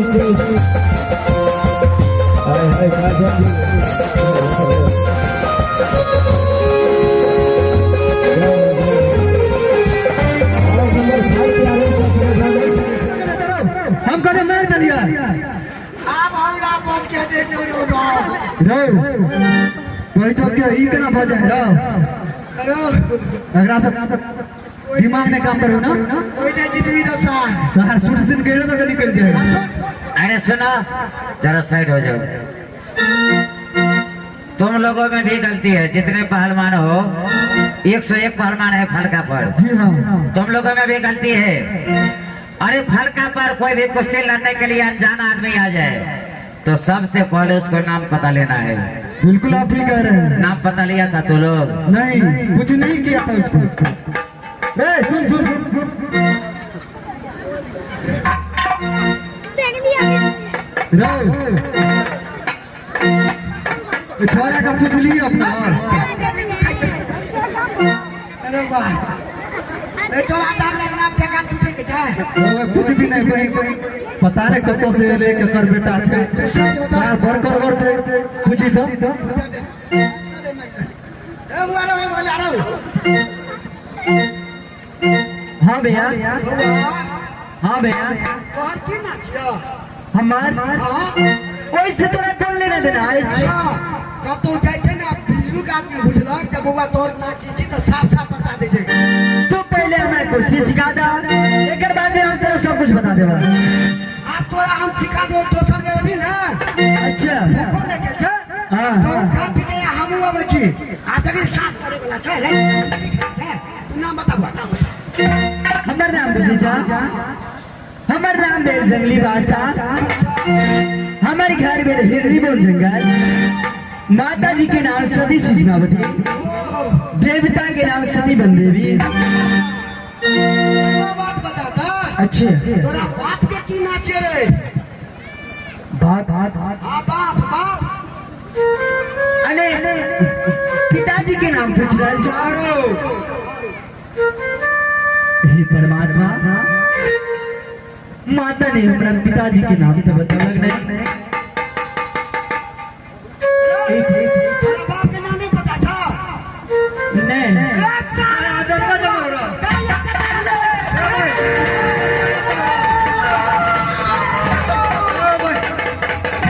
हाय हाय काजल जी। Number 5 पे आवे हम कने मार देलियै। आब हमरा बच के दे चलो बा। रौ तोहि चौक के ई केना भऽ जाइ रौ? अरे। एकरा सब दिमाग नहीं काम करू ना। ओइ ने जितबी तो सार। सार सुट सुन के तो निकल जाए। अरे सुनो जरा, साइड हो जाओ। तुम लोगों में भी गलती है। जितने पहलवान हो, 101 पहलवान है फलका पर। जी हाँ। तुम लोगों में भी गलती है। अरे, फलका पर कोई भी कुश्ती लड़ने के लिए अनजान आदमी आ जाए तो सबसे पहले उसको नाम पता लेना है। बिल्कुल, आप ठीक कह रहे हैं। नाम पता लिया था तू लोग? नहीं, कुछ नहीं किया था उसको। ए, सुन सुन। देख लिया। रौ, ए, छोरा का पूछ लिए अपना। अरे वाह, ए तोरा तऽ हमरा नाम ठेकान पूछे के छै। ओए, कुछ भी नहीं भाई, पता नहीं कतौ से एले, केकर बेटा छै, तार बड़कर घर छै, पूछी तो। ए बुआ रे, बुआ रे। हाँ भैया। बउआ। हाँ भैया। तोहर की नाम छियौ? हमार? हाँ। ओइसे तोरा कोन लेना देना अछि? हाँ, कतौ जाइ छै ने बुजुर्ग आदमी, बुझलक जे बौआ तोहर नाम की छी, तऽ साफ साफ बता दै छै। तू पहले हमरा कुश्ती सिखा दा, एकर बाद में हम तोरा सब कुछ बता देबा। आब तोरा हम सिखा देबौ, दोसर के अभी ने। अच्छा। भूखो लागि गेल छै। हाँ। तऽ खा पी के हमहूँ अबै छी। आ देखी, साफ करे वाला छै रे छै। तू नाम बता बउआ, नाम बता। हमर नाम बुझी जा, हमर नाम भेल जंगली बादशाह। हमर घर भेल हिरनी बोन जंगल। माता जी के नाम सती सिस्मावती, देवता के नाम सती बनदेवी। एगो बात बता ता। अच्छे। तोरा बाप के की नाम छै रे? बाप? हाँ, बाप बाप। अरे, पिताजी के नाम पूछ रहल छो? हे परमात्मा, माता ने हमरा पिताजी के नाम तो बतौलक नहीं। एक तोरा बाप के नाम नहीं पता था? नहीं। ए साला,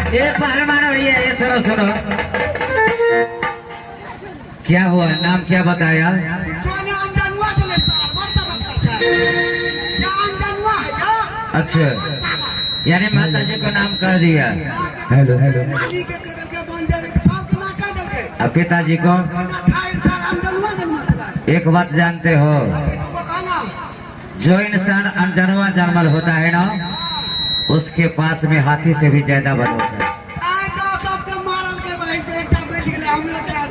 ये पहलवान हो, ये सुनो सुनो, क्या हुआ? नाम क्या बताया? चले अनजानुआ चले सार मरता बता छै क्या अनजानुआ है क्या? अच्छा, यानी माता जी को नाम कह दिया। Hello hello. नानी के कह देलकै, बन जाबे सबके ना कह देलकै। अब पिताजी को? ना खाए सार अनजानुआ जन्म छलै। एक बात जानते हो? अभी तू बकाना। जो इंसान अनजनवा जन्मल होता है ना, उसके पास में हाथी से भी ज्यादा बल होता है। आइ तो सबके मारल के भाई से एकटा बचि गेलै, हमरो टार।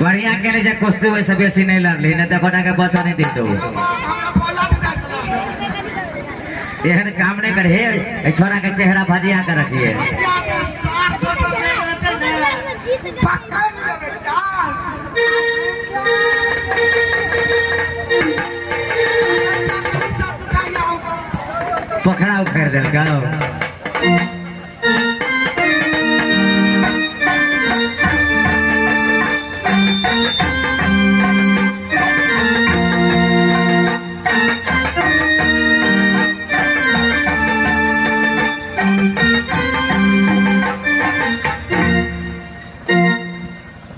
बढ़िया के लिए जे कुश्ती वैसे बेसी नहीं लड़ली, नहीं तो गोटा के बचा नहीं दे दो। बाप हमरा बोला बिगाड़ देलक। एहन काम नहीं करे। हे, ए छोरा के चेहरा भजिया के रखिए। भैया के सार दोसर नहि रहतै ने, पकड़ि लेबै टांग। सब दुखाइया हम। पोखरा उखेड़ देलकौ।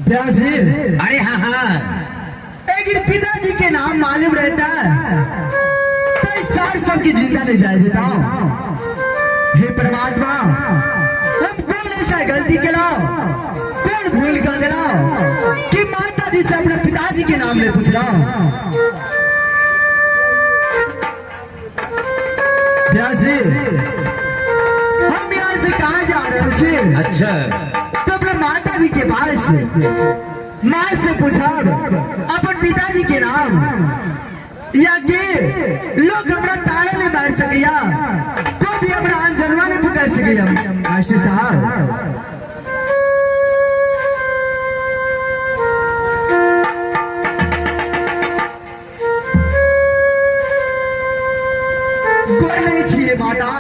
व्यास जी। अरे हाँ हाँ। लेकिन पिताजी के नाम मालूम रहता है तो इस सार सबकी जिंदा नहीं जाए देता हूं। हे परमात्मा, हम कौन ऐसा गलती के लाओ, कौन भूल कर दिलाओ कि माता जी से अपने पिताजी के नाम में पूछ रहा हूं। व्यास जी, हम यहाँ से कहाँ जा रहे हैं? अच्छा। तो अपने माता जी के पास, माँ से पूछब अपन पिताजी के नाम, या के लोग हमरा तारे नहीं मार सकिया, कोई भी हमरा अनजनवा नहीं पुकार सकिया। मास्टर साहब, गोर लगै छियै माता।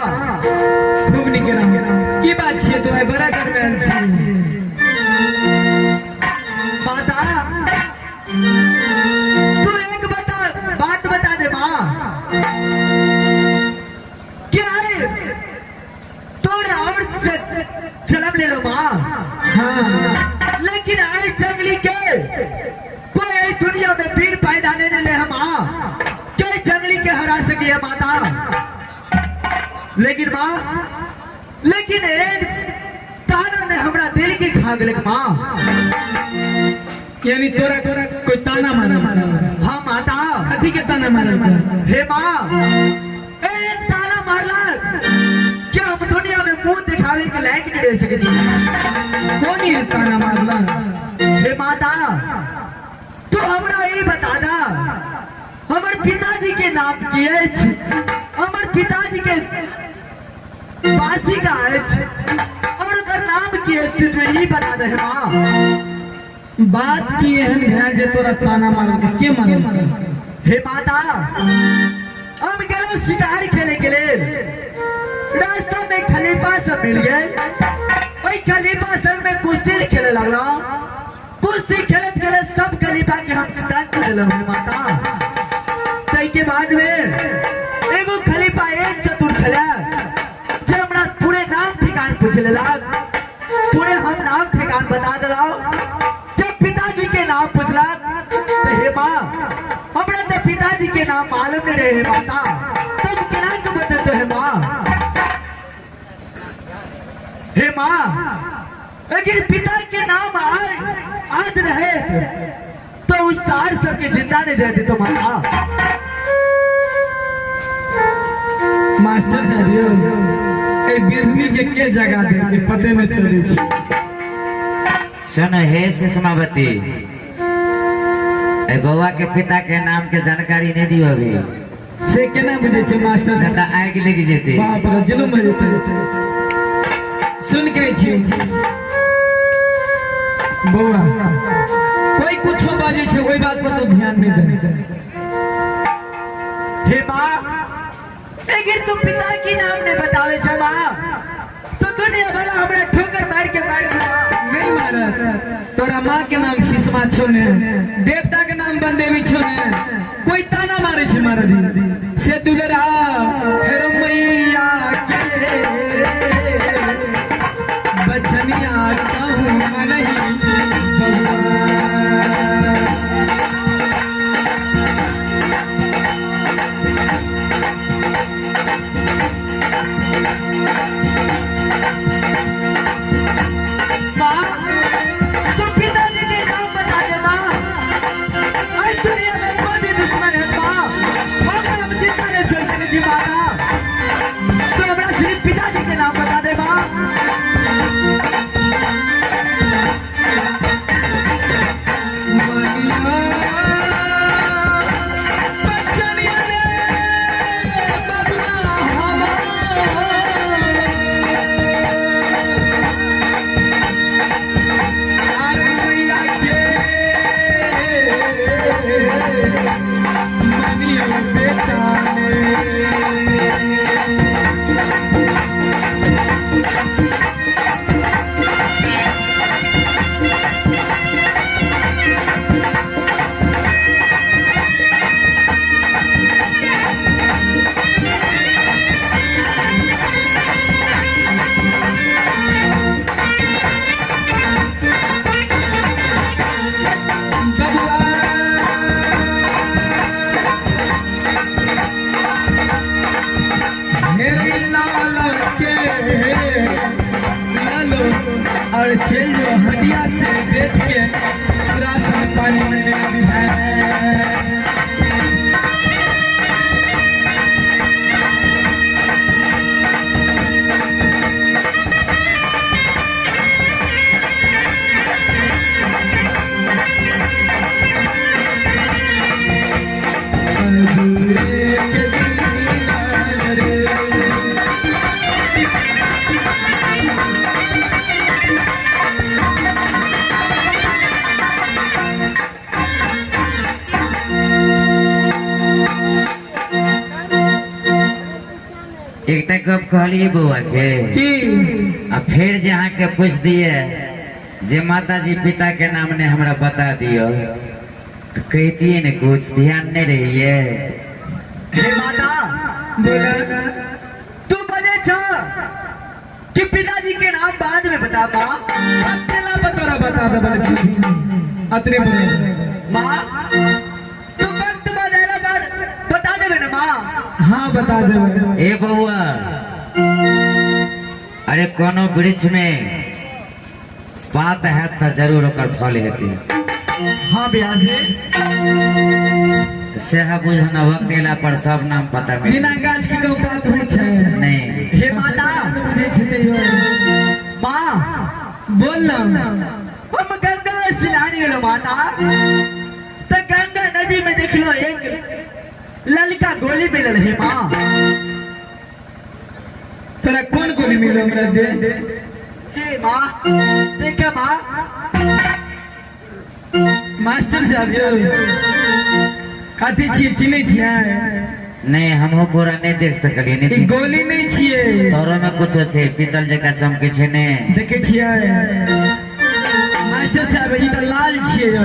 लेकिन माँ, लेकिन एक ताना ने हमरा दिल के खा गेलक माँ। यानी तोरा कोई ताना मारल? हाँ माता। कथी के ताना मारल? हे माँ, एक ताना मारलक कि हम दुनिया में मुंह दिखावे के लायक नहीं रह सके छी। कोन ये ताना मारला? हे माता, तू हमरा ई बता दा, हमर पिताजी के नाम की अछि, हमर पिताजी के बासी का अछि और ओकर नाम की अछि, तू ई बता दे हे माँ। बात की एहन भेल जे तोरा ताना मारल के? के मारल के? हे माता, हम गेलहुँ शिकार खेले के लेल, रास्ता में खलीफा सब मिल गए। ओहि खलीफा संग में कुश्ती खेले लगलहुँ। कुश्ती खेलत खेलत सब खलीफा के हम तंग कर देलहुँ। हे माता, ताहि के बाद में एगो खलीफा एक चतुर छलै जे हमरा पूरे नाम ठिकान पूछ लेलक। पूरे हम नाम ठिकान बता देलहुँ। जब पिताजी के नाम पूछलक तो हे माँ, हमरा तो पिताजी के नाम मालूम नहीं रहे। हे माता, तुम केना के बतेते? हे माँ, हे माँ, अगर पिता के नाम आए याद रहे तो उस सार सबके जिंदा नहीं देते तो माता। मास्टर साहब यौ, ए बिरनी के के जगा दे के पते में चले छी। सुन हे सुषमावती, ए बौआ के पिता के नाम के जानकारी नहीं दियो अभी। से केना बुझै छै मास्टर साहब? तऽ आगि लागि जेतै। बाप रे, जुलुम भऽ जेतै। सुन के छी बौआ, कोई कुछो बाजै छै ओहि बात पर तो ध्यान नहीं दे। हे माँ, अगर तू पिता की नाम नहीं बतावे छे माँ, तो दुनिया भर हमरा ठोकर मार के मार दे माँ। नहीं मारत। तोरा माँ के नाम सिसमा छौ ने, देवता के नाम बनदेवी छौ ने, कोई ताना मारे छै मार दी से दुलरा फेर मैया के बचनिया कहूँ नहीं बबुआ। माँ, तू पिताजी के नाम बता दे माँ। आज दुनिया में कोई भी दुश्मन है माँ, हमरा हम जिंदा नहीं छोड़ सके जी माता। तू हमरा सिर्फ पिताजी के नाम बता दे माँ। और चल जो हटिया से बेच के पूरा से पानी में है। एकटा गप कहलिए बौआ के की? आ फेर जे अहाँके पूछ दिए जे माताजी पिता के नाम ने हमरा बता दियो तऽ कहितियै ने, कुछ ध्यान नहीं रहिए। हे माता, बोला। तू बजे छ कि पिताजी के नाम बाद में बता माँ। अकेला बतोरा बता दे बल्कि अतरे बोले। माँ, तू वक्त बजाला बाद बता देबे ना माँ? हाँ, बता दे। ए बौआ, अरे कोनो वृक्ष में पात हैत तऽ जरूर ओकर फल हेतै। हाँ ब्याह जी। सएह बुझू ने, वक्त एला पर सब नाम पता मिल। बिना गाछ के कहूँ बात होइ छै? नहीं। हे माता, बुझै छै तैयो। माँ। बोल ना। हम गंगा स्नान गेलो माता, तो गंगा नदी में देखलो एक ललका गोली मिलल है माँ। तोरा कोन गोली मिलल हमरा दे? हे माँ, देखे माँ। मास्टर साहब यौ, कथी छियै, चिन्है छियै? नहीं, हमहूँ पूरा नहीं देख सकलियै। ई नहीं। गोली नहीं छियै। तोरो में कुछो छै, पीतल जकाँ चमकै छै ने? देखै छियै मास्टर साहब, ई तऽ लाल छियै यौ।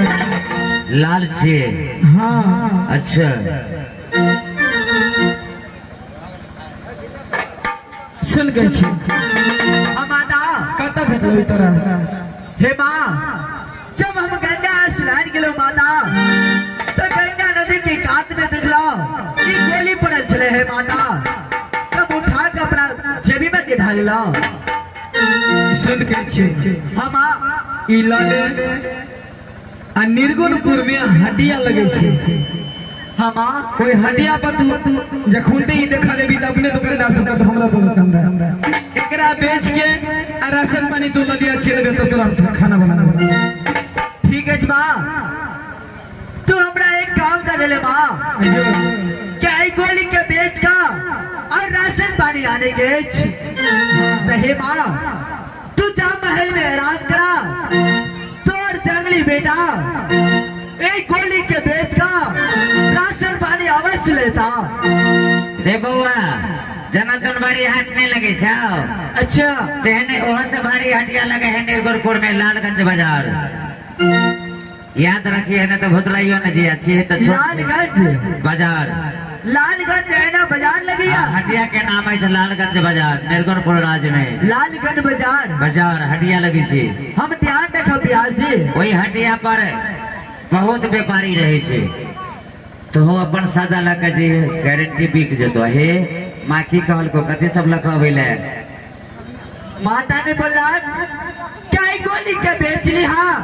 लाल छियै? हाँ। अच्छा। सुन गई छी। हाँ माता। कतऽ भेटलो ई तोरा? हे माँ, जब हम गंगा स्नान गेलो माता, तो गंगा नदी के कात में देखलो ई गोली पड़ल छले हे माता, तब उठा के अपना जेबी में गिरा लेलो। सुन के छी। हाँ माँ। ई लले आ निर्गुणपुर में हटिया लगे छै। हाँ माँ। कोई हटिया पर तू जखुनते ही देखा देबी तऽ अपने दुकानदार सब कहत हमरा दो हमरा, एकरा बेच के आ राशन पानी तू ललिया चलबे तऽ तोरा खाना बना देबो। ठीक है माँ, तू हमरा एक काम कर देले माँ, क्या ई गोली के बेच का और राशन पानी आने के अछि। तो हे माँ, तू जा महल में आराम करा, तोर जंगली बेटा एक गोली के बेच का राशन पानी अवश्य लेता। रे बौआ, जना तोन बारी हाट नहीं लगे छौ? अच्छा। तेहने ओहो से भारी हटिया लगे है निर्गुणपुर में, लालगंज बाजार। याद रखिए ना तो भुतलाइयो न जी अच्छी है तो छोड़। लालगंज बाजार। लालगंज है ना बाजार लगी है? हटिया के नाम है लालगंज बाजार, निर्गुणपुर राज्य में। लालगंज बाजार। बाजार हटिया लगी छी। हम ध्यान रखब बिहार। वही हटिया पर बहुत व्यापारी रहे छे, तो हो अपन सादा लऽ के जे गारंटी बिक जेतो। हे माँ, की कहलको, कथी सब लऽ के अबै ले? माता ने बोला क्या ई गोली के बेच ली हाँ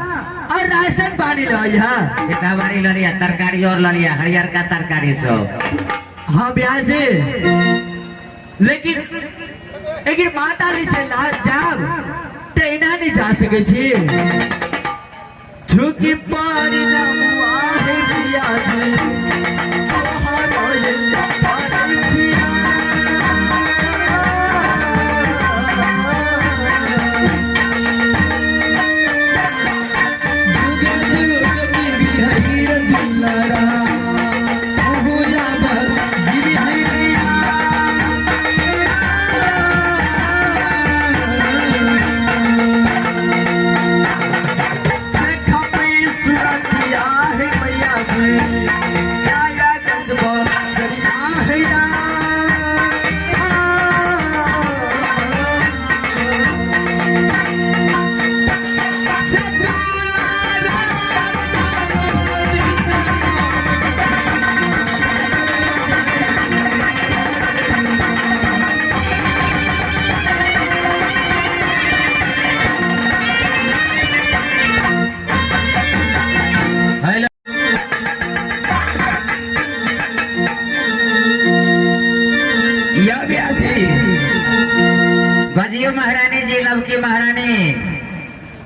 और राशन पानी लो यहाँ। सीताबाड़ी लऽ लिया, तरकारी और लऽ लिया, हरियरका तरकारी सब। हाँ ब्याह से, लेकिन लेकिन माता ली से ला जाब ते इना नहीं जा सके छी। झुकी पानी ना हुआ है पिया जी, तोहरो ये पानी छिया। जुगे जुग बीबी हईर दुलारा, ओहो जाबर जीवी हईरैया। देखबै सुरतिया है मैया जी, काया गंज बजरिया है या। हेलो। या ब्यासी। बजियो महारानी जी, लवकी महारानी।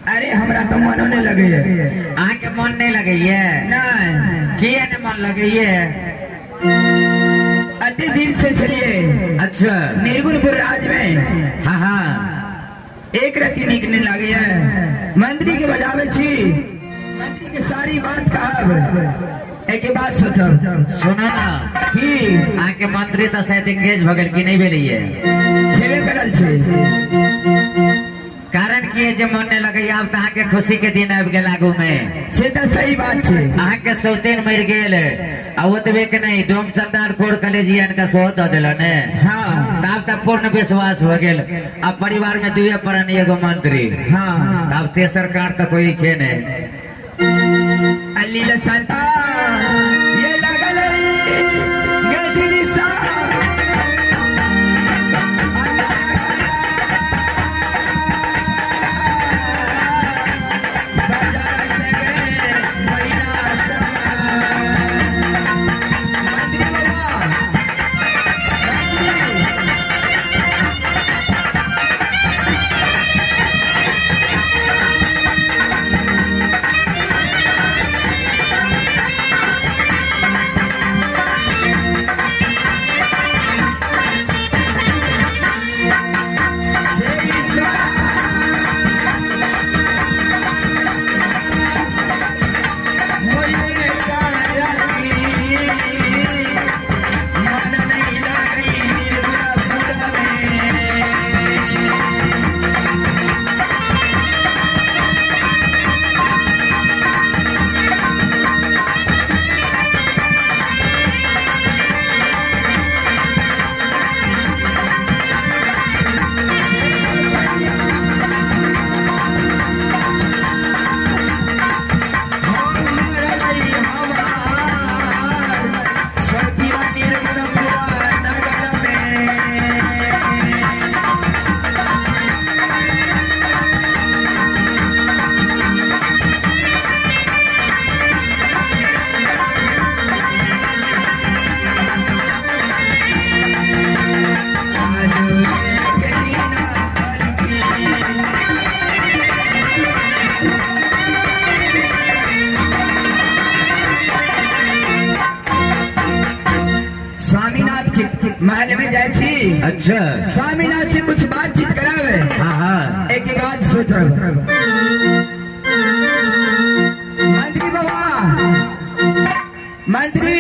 अरे हमरा तो मनो नहीं लगे है। अहाँके मन नहीं लगैये? नहीं। किया ने मन लगैये? अति दिन से चलिए। अच्छा। निर्गुणपुर राज में। हाँ हाँ। एक रति निक नहीं लगे है। मंत्री के बजावे छी, मंत्री के सारी बात कहब, एक बात सोचब। सुनो ना। की? अहाँके मंत्री तऽ शायद एंगेज भऽ गेल कि नहि भेलैये? छेबे करल छै। कारण की है जे मन नहीं लगैया? आब तऽ अहाँके खुशी के दिन आबि गेल आगू में। से तऽ सही बात छै। अहाँके सौतेन मरि गेल आ ओतबे के नहीं, डोम चंदार कोर कलेजियन के सेहो दऽ देल ने। हाँ। तब तक पूर्ण विश्वास हो गेल। अब परिवार में दुए प्राणी एगो मंत्री। हाँ। तब तेसर कार तऽ कोई छै ने। अली लसंता ये लगल गजरी सा। महल में जाइ छी। अच्छा। स्वामीनाथ से कुछ बातचीत करावे। हाँ हाँ। एक बात सोचब। मंत्री बाबा, मंत्री,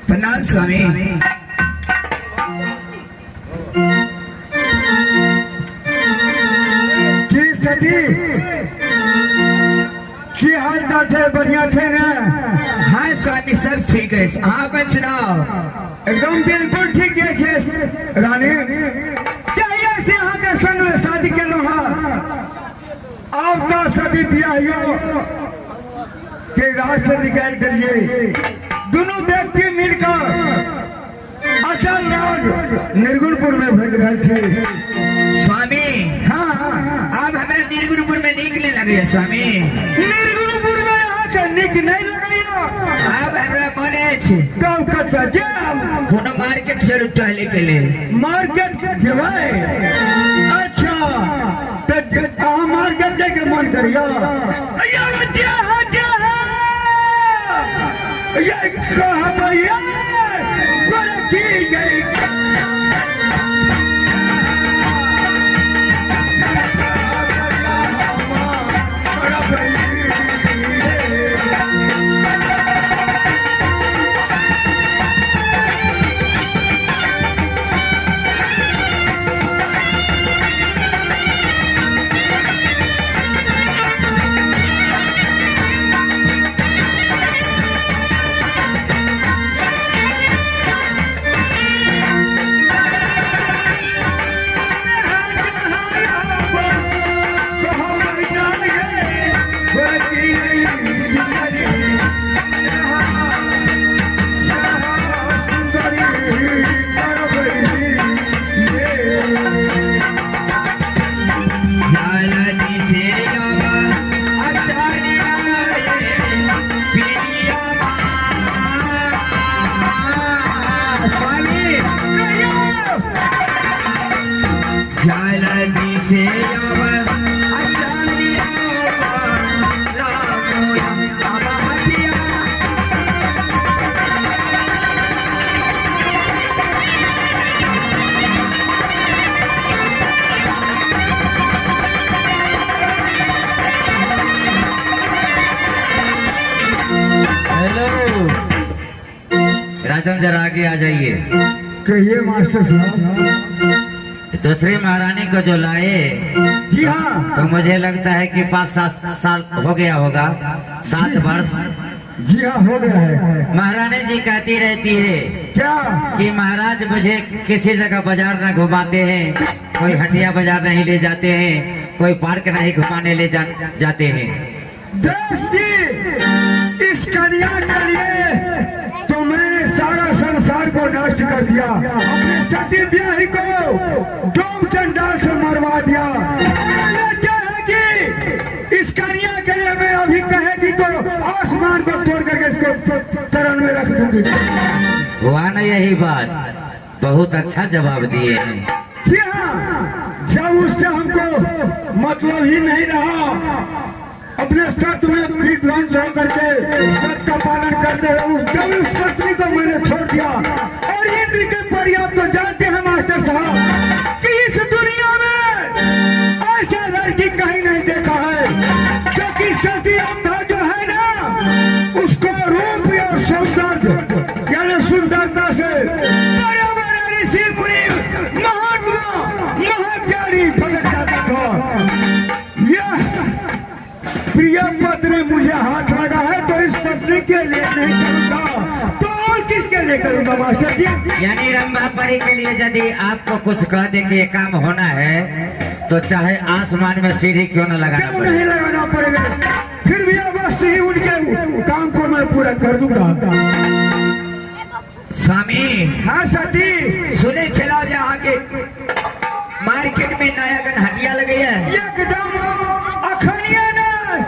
प्रणाम स्वामी। की सती, की हाल चाल छै? बढ़िया छै ने? हाँ स्वामी, सब ठीक है। अहाँ अपन सुनाओ। एकदम बिल्कुल ठीक छै रानी। जहिया से अहाँके संग शादी केलहुँ हँ, आब तऽ सदी बियाहियो के राज से निकालि देलियै। दुनू व्यक्ति मिलकर अचल राज निर्गुणपुर में भरि रहल छै। स्वामी। हाँ। आब हमरा निर्गुणपुर में नीक नहीं लगैया स्वामी। निर्गुणपुर में अहाँके नीक नहि लगैया? आब हमरा मन अछि तब कतऽ जायब? कोनो मार्केट चलू टहले के लेल। मार्केट जेबै? अच्छा, तऽ अहाँ मार्केट जाइके मन करिया? यार जा जा, ये कहबैया की गई। झालती से बाबा अचालिया रे प्रिया स्वामी, झालती से बाबा अचालिया बाबा हटिया। हेलो राजन, जरा आगे आ जाइए। कहिए मास्टर साहब। दूसरी महारानी को जो लाए जी हाँ। तो मुझे लगता है कि 5-7 साल हो गया होगा, 7 वर्ष। जी हाँ, हो गया है। महारानी जी कहती रहती है क्या? कि महाराज मुझे किसी जगह बाजार न घुमाते हैं, कोई हटिया बाजार नहीं ले जाते हैं, कोई पार्क नहीं घुमाने ले जाते हैं। दास जी, इस कन्या के लिए तो मैंने सारा संसार को नष्ट कर दिया, अपने सती ब्याही को डोम चंडाल से मरवा दिया। मैंने चाहेगी इस कन्या के लिए, मैं अभी कहेगी तो आसमान को तोड़ करके इसको चरण में रख दूंगी। हुआ ना यही बात। बहुत अच्छा जवाब दिए हैं। जी हाँ, जब उससे हमको मतलब ही नहीं रहा, अपने सत्य में विध्वंस होकर के सत्य का पालन करते हुए उस जब उस पत्नी को मैंने छोड़ दिया। और इंद्र के पर्याप्त तो जानते हैं मास्टर साहब कि इस दुनिया में ऐसा लड़की कहीं नहीं देखा है, जो कि सती अंधा जो है ना, उसको रूप और सौंदर्य यानी सुंदरता से बड़े बड़े ऋषि मुनि महात्मा महाज्ञानी भगत जाता था। यह प्रिय पत्नी मुझे हाथ लगा है तो इस पत्नी के लिए नहीं करूंगा तो और किसके लिए करूंगा मास्टर जी? यानी रंभा परी के लिए यदि आपको कुछ कह दे कि ये काम होना है तो चाहे आसमान में सीढ़ी क्यों न लगाना क्यों पड़े। नहीं लगाना पड़ेगा, फिर भी अवश्य ही उनके काम को मैं पूरा कर दूंगा। स्वामी। हाँ सती। सुने छला जे अहाँके मार्केट में नया गन हटिया लगे है। एकदम, अखनिया नहीं,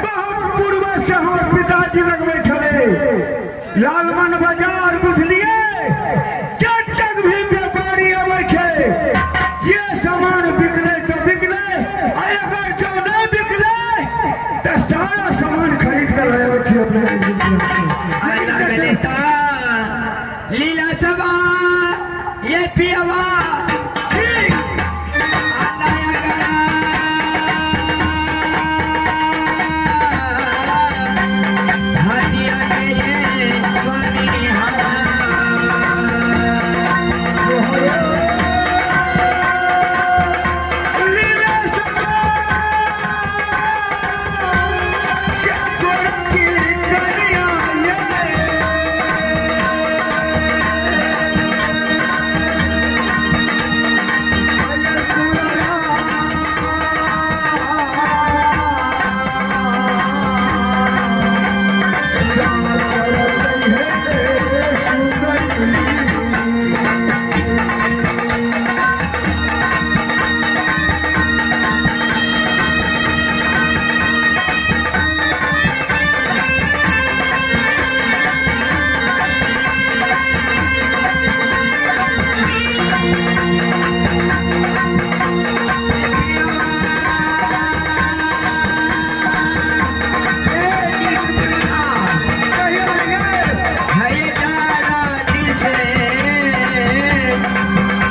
बहुत पूर्व से हमर पिताजी लगबै छलै लालमन बाजार, बुझलिए? जब तक भी व्यापारी अबै छै, जे सामान बिकलै तऽ बिकलै, आ अगर जो नहि बिकलै तऽ सारा सामान खरीद कऽ लऽ अबै छी अपने। लगले ता लीला सभा ये पियवा नया गाना हटिया के ये स्वामी हवा। लीला सभा, क्या गोरखी कन्या ये।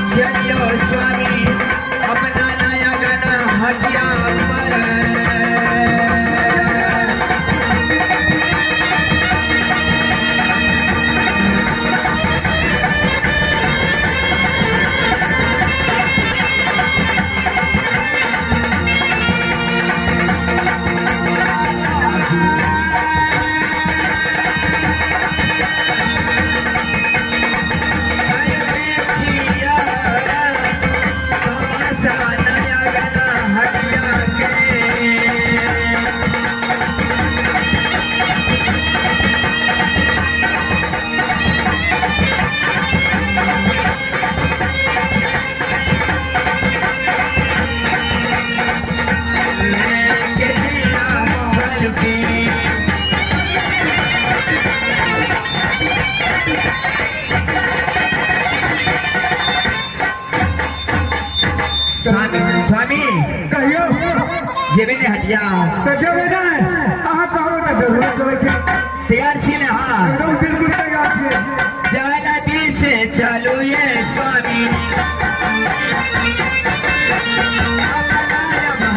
चलियो स्वामी अपना नया गाना हटिया पर। नया गाना हटिया के। के दिया बलकी। स्वामी, स्वामी। कहियो। जेबे ने हटिया? तऽ जेबै नहि, अहाँ कहबै तऽ जरूर जेबै कि। तैयार छी ने? हाँ। एकदम बिल्कुल तैयार छियै। जल्दी से चलो ये स्वामी अपना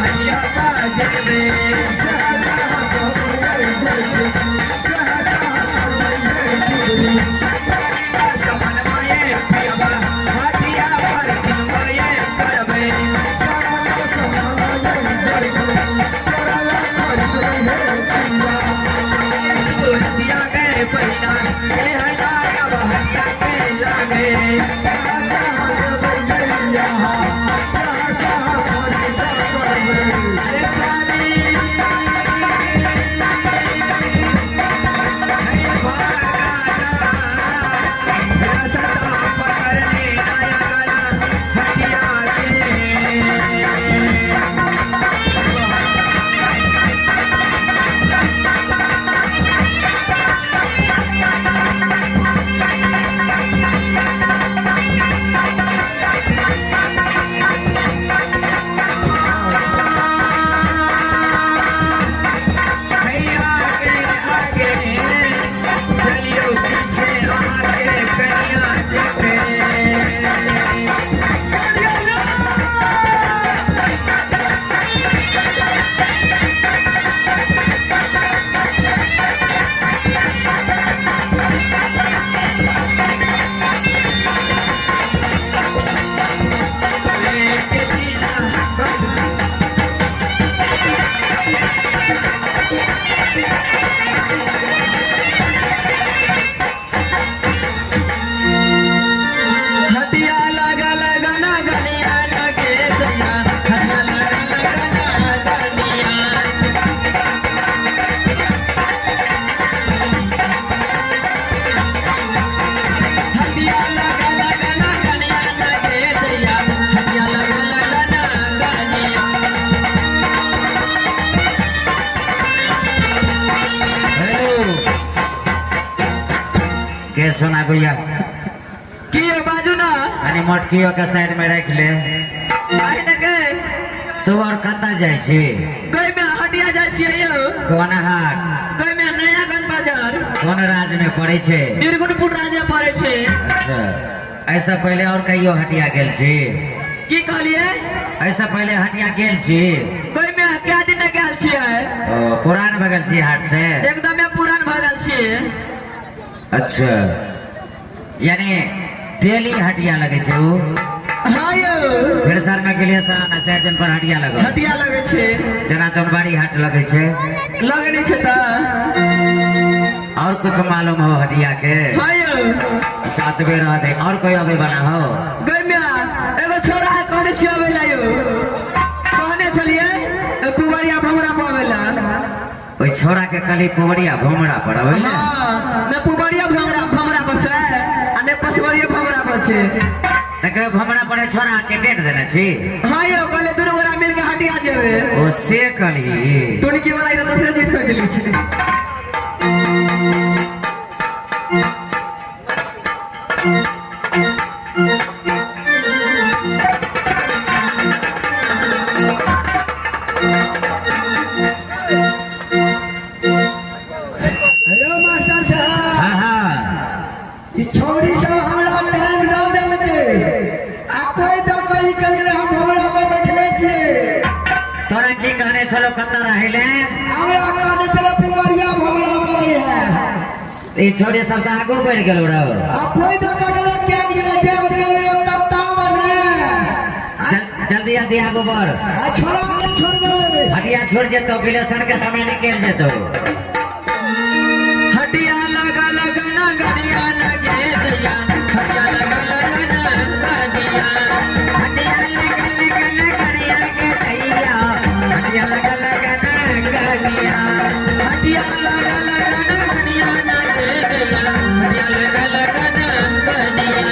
हटिया पर जेबे। समन्वय पियबा हटिया पर किनवाए करबे। सुरतिया। के सोना गुइया की यौ बाजू ना कनी मोटकियो के साइड में राखि ले। आइ ने गए। तू और कतऽ जाइ छी? गई में हटिया जाइ छियै यौ। कोन हाट? गई में नयागंज बाजार। कोन राज्य में पड़ै छै? निर्गुणपुर राज्य में पड़ै छै। अच्छा, ऐसा पहिले और कहियो हटिया गेल छी? की कहलियै? ऐसा पहिले हटिया गेल छी? गई में कै दिन ने गेल छियै। ओ पुरान भऽ गेल छी हाट से? एकदमे पुरान भऽ गेल छियै। अच्छा, यानी डेली हटिया लगे छै उ? हाँ यौ। फिर साल में गेलियै साल 4 दिन पर हटिया लगल। हटिया लगे छै। जेना दोनबारी हाट लगे छै। लगे नहीं छै तऽ। और कुछ मालूम हो हटिया के? हाँ यौ। अच्छा, अतबे रह दे, और कोई अबे वाला हो? गई में एगो छोरा कहने छियै अबै ला यौ। कहने छलियै पुवरिया भमरा पर अबै ला। ओहि छोरा के कहली पुवरिया भमरा पर अबै ला? हाँ, ने पुवरिया भमरा भमरा पर छै आ ने पछवरिया भमरा पर छै। तऽ कहे भमरा पर छोरा के डेट देने छी? हाँ यौ, कहले दुनू गोरा मिल के हटिया जेबै। ओ से कहली। टुनकी वाला ई दोसरे चीज सोच लै छै। हेलो मास्टर साहब। हाँ हाँ। ई छोरी सब हमरा टाइम दऽ देलकै आ कोई दऽ कऽ ई कल गेलै, हम हमरा पर बैठले छियै। तोरा की कहने छलो कतऽ रहै ले? हमरा कहने छलै पुमरिया भमरा पड़ै है। ई छोरी सब तऽ आगू बढ़ि गेलो रहो। आ कोई दऽ कऽ गेलै क्या गेलै जब देबै तब ताब ने। जल्दी जल्दी आगू बढ़। आ छोड़ा के छोड़बै। हटिया छोड़ जेतो, गिलेशन के समय निकल जेतो। हटिया लगा लगा ना गड़िया लगे दैया, हटिया लगा लगा ना गड़िया, हटिया लगा लगा ना गड़िया के दैया, हटिया लगा लगा ना गड़िया, हटिया लगा लगा ना गड़िया लगे दैया, हटिया लगा लगा ना गड़िया।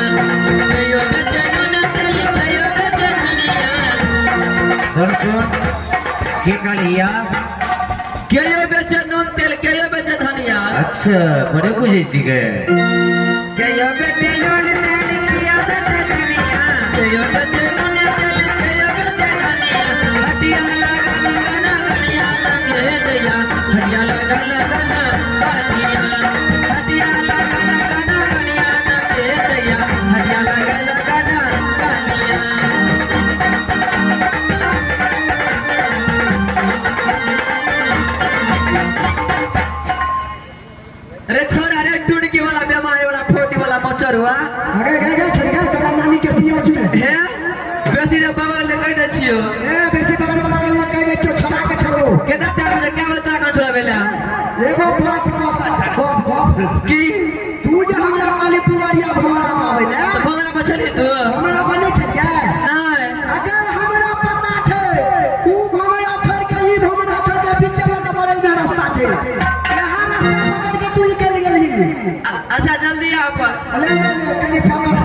कहियो बेचैन न तेल, कहियो बेचैन धनिया। सुन सुन, की कहलिया? कहियो बेचे नून तेल, कहियो बेचे धनिया। अच्छा, बड़े बुझै छी गे। कहियो बेचे नून तेल, कहियो बेचे धनिया, कहियो बेचे नून तेल, कहियो बेचे धनिया। हटिया लगा लगा ना गड़िया लगे दैया, हटिया लगा लगा ना गड़िया, हटिया लगा लगा ना गड़िया लगे दैया, हटिया लगा लगा ना गड़िया। रे छोरा रे, टुनकी वाला बीमारी वाला फोटी वाला मच्छर हुआ। अगे गे गे छोड़ गे, तोरा नानी के पियाज में हे बेसी रे बगल ले कह दे छियो। ए बेसी बगल बगल ले कह दे छियो, छोड़ा के छोड़ो। केतना टाइम ले क्या बता कौन छोड़ा बेला? एगो बात कहता गप गप की तू जे हमरा काली पुमरिया भमरा पाबै ले, भमरा पर छली तू? हमरा बने छलियै नहीं। अगर हमरा पता छै ऊ भमरा छोड़ के ई भमरा छोड़ के बीच में के बगल में रास्ता छै, यहाँ रास्ता पकड़ के तू निकल गेलही। अच्छा जल्दी आओ पर। ले ले ले कनी पकड़।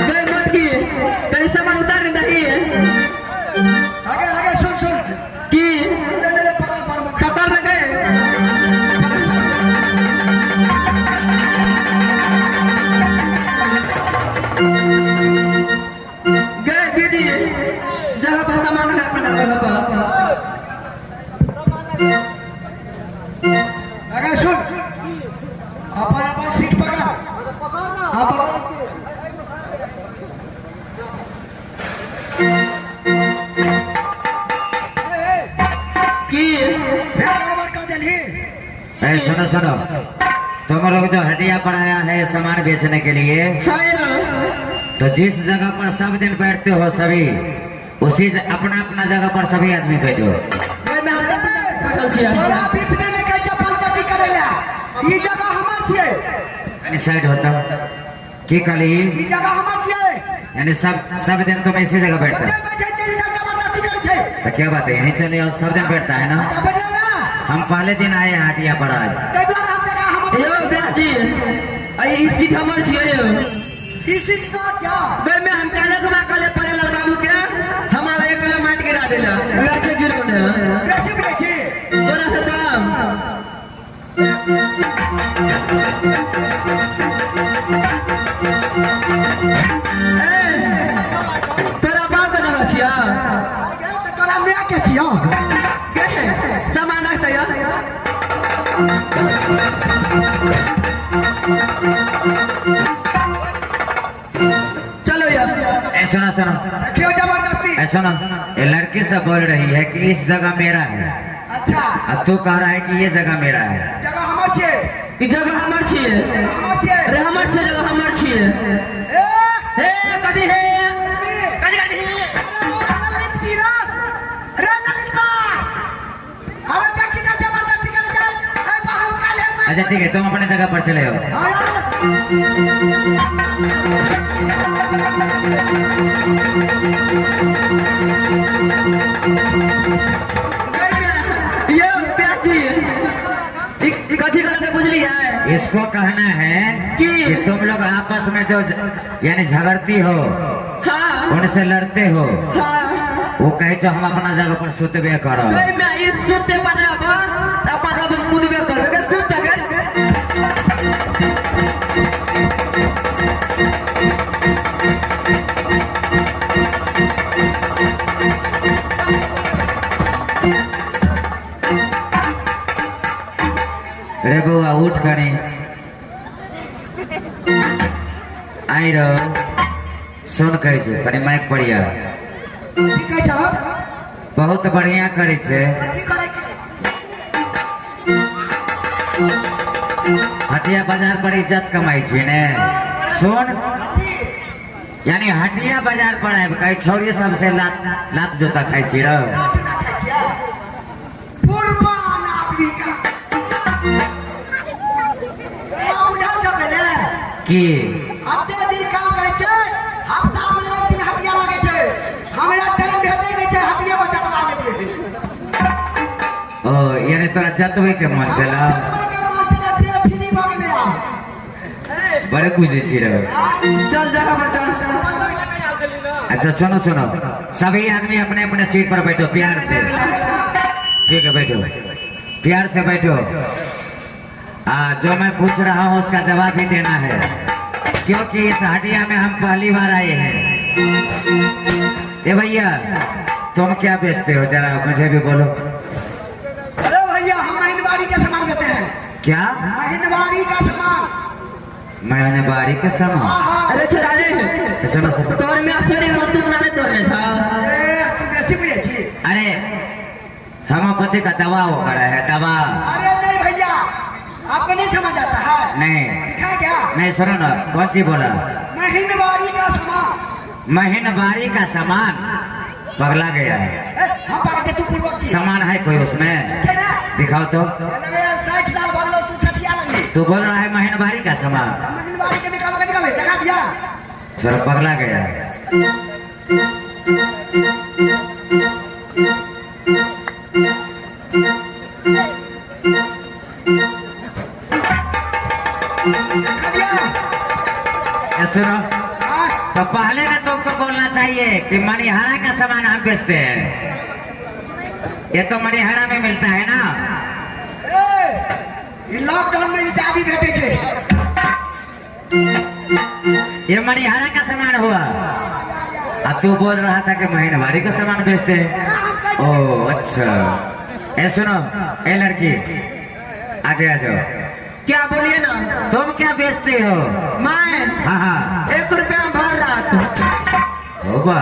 गई मोटकी कनी सामान उतार दही। आगे आगे सुन सुन। की? ले ले ले पकड़ पकड़ पकड़ में गए। गए दीदी जगह पर सामान है अपना जगह पर। आगे सुन, अपन अपन सीट पकड़। आप की? फिर बराबर कर देलही। ए सुनो सुनो, तुम लोग जो हटिया पर आया है सामान बेचने के लिए, हाँ यौ। तो जिस जगह पर सब दिन बैठते हो सभी, उसी अपना अपना जगह पर सभी आदमी बैठो। गई में हम सब बैठल छियै। तोरा बीच में नहि कहै छै पंचायती करै लए, ई जगह हमर छियै। कनी साइड होता की कहली? ई जगह हमर छियै। यानी सब सब दिन तुम इसी जगह बैठते ओतै हो? बैठै छै, ई सब जबरदस्ती करै छै। तो क्या बात है, यहीं चले आओ, सब दिन बैठता है ना? अच्छा बैठो ना। हम पहले दिन आए हैं हटिया पर आज। ताहि दुआरे हम देखा हम यौ ब्याजी, ई सीट हमर छियै यौ। ई सीट तोहर छौ? गई में हम काले खुमा काले पड़े बाबू के हमारा 1 किलो माटि गिरा देला, वैसे गिरो ने। बेसी बुझै छी। तो चलो यार। ए सुनो सुनो। देखियो जबरदस्ती। ए सुनो, ये लड़की सब बोल रही है कि इस जगह मेरा है। अच्छा। अब तू कह रहा है कि ये जगह मेरा है। जगह हमर छियै। ई जगह हमर छियै। जगह हमर छियै। अरे हमर छियै, जगह हमर छियै। ए हे कथी हे, कथी कथी हे? अरे मोर ललित सिरा रे ललित बा, अरे देखी त जबरदस्ती करे जाय ए बा, हम काले में। अच्छा ठीक है, तुम अपने जगह पर चले आओ। अरे यो प्याजी, ई कथी करके बुझलियै? इसको कहना है कि? कि तुम लोग आपस में जो यानी झगड़ती हो, हाँ। उनसे लड़ते हो, हाँ। वो कहे जो हम अपना जगह पर सुतबे करो। गई मैं ई सुते पदरा पर अपन अब मुदबे करबे के सुते के। रे बउआ उठ कनी आई रो सुन, कहै छै कनी माइक पर आ। की कहै छौ? बहुत बढ़िया करै छै। कथी करे के? हटिया बाजार पर इज्जत कमाइ छै ने। सुन। कथी? यानी हटिया बाजार पर आबि कऽ छौड़ी सबसे लात लात जोता खाइ छी रौ। लात ना खाइ छियै पुरबान आदमी का तोरा बुझल छौ पहिले? की? हफ्ते दिन काम करै छै, हफ्ता में एक दिन हटिया लगै छै। हमरा टाइम भेटै नहि छै, हटिया बचतवा गेलियै। ओ यानी तोरा जतबै के मन छल? हमरा जतबै के मन छलै, देह फ्री भऽ गेलै आब। बड़े बुझै छी रौ। चल जरा बच्चा। अच्छा सुनो सुनो, सभी आदमी अपने अपने सीट पर बैठो प्यार से। ठीक है, बैठो, प्यार से बैठो। जो मैं पूछ रहा हूँ उसका जवाब भी देना है, क्योंकि इस हटिया में हम पहली बार आए हैं। ए भैया, तुम क्या बेचते हो, जरा मुझे भी बोलो। अरे भैया, हम महीनवाड़ी के सामान बेचते हैं। क्या? महीनवाड़ी का सामान। मैंने बारी के सामान? हाँ हाँ। अरे छोरा रे। ए, सुनो सुनो। तोर में आश्चर्य हम तू ना तोड़ने छौ। ए, तू बेसी बुझै छी। अरे होम्योपैथी का दवा वो करा है, दवा। अरे नहीं भैया, आपको नहीं समझ आता है। नहीं। दिखा क्या? नहीं, सुनो ना, कौन सी बोला? महीनवाड़ी का सामान। महीनवारी का सामान? पगला गया है। ए, हम पकड़ के तू पूर्वक छी। सामान है कोई उसमें? छै ना। दिखाओ तो। लगे 60 साल भर लो, तू छठिया लगली। तू बोल रहा है महीनवारी का सामान। महीनवाड़ी के निकाल के दिखावे, दिखा दिया। छोरा पगला गया है। दिखा दिया। ये सुनो। हाँ। तो पहले ना तुमको बोलना चाहिए कि मणिहारा का सामान हम बेचते हैं। ये तो मणिहारा में मिलता है ना। ए, ई लॉकडाउन में ई चाबी भेटे छै। ये मणिहारा का सामान हुआ और तू बोल रहा था कि महीनवारी का सामान बेचते हैं। ओ अच्छा। ए सुनो, ए लड़की, आगे आ जाओ। क्या, बोलिए ना। तुम क्या बेचते हो? मैं? हाँ हाँ। 1 रुपया भर रात। ओ बा,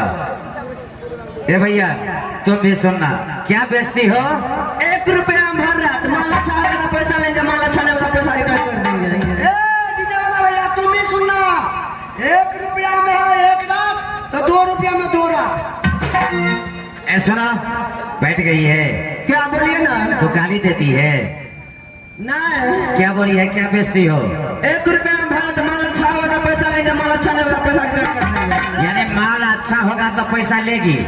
ए भैया, तुम भी सुनना, क्या बेचती हो? 1 रुपया भर रात। माल अच्छा होगा तो पैसा लेंगे, माल अच्छा नहीं होगा पैसा रिटर्न कर देंगे। ए डीजे वाला भैया, तुम भी सुनना, 1 रुपया में है एक रात तो 2 रुपया में 2 रात। ए सुनो, बैठ गई है। क्या, बोलिए ना। तो गाली देती है? नहीं। क्या बोली है, क्या बेचती हो? 1 रुपया में भर रात, माल अच्छा होगा तो पैसा लेंगे, माल अच्छा नहीं होगा पैसा रिटर्न कर देंगे। यानी माल अच्छा होगा तो पैसा लेगी?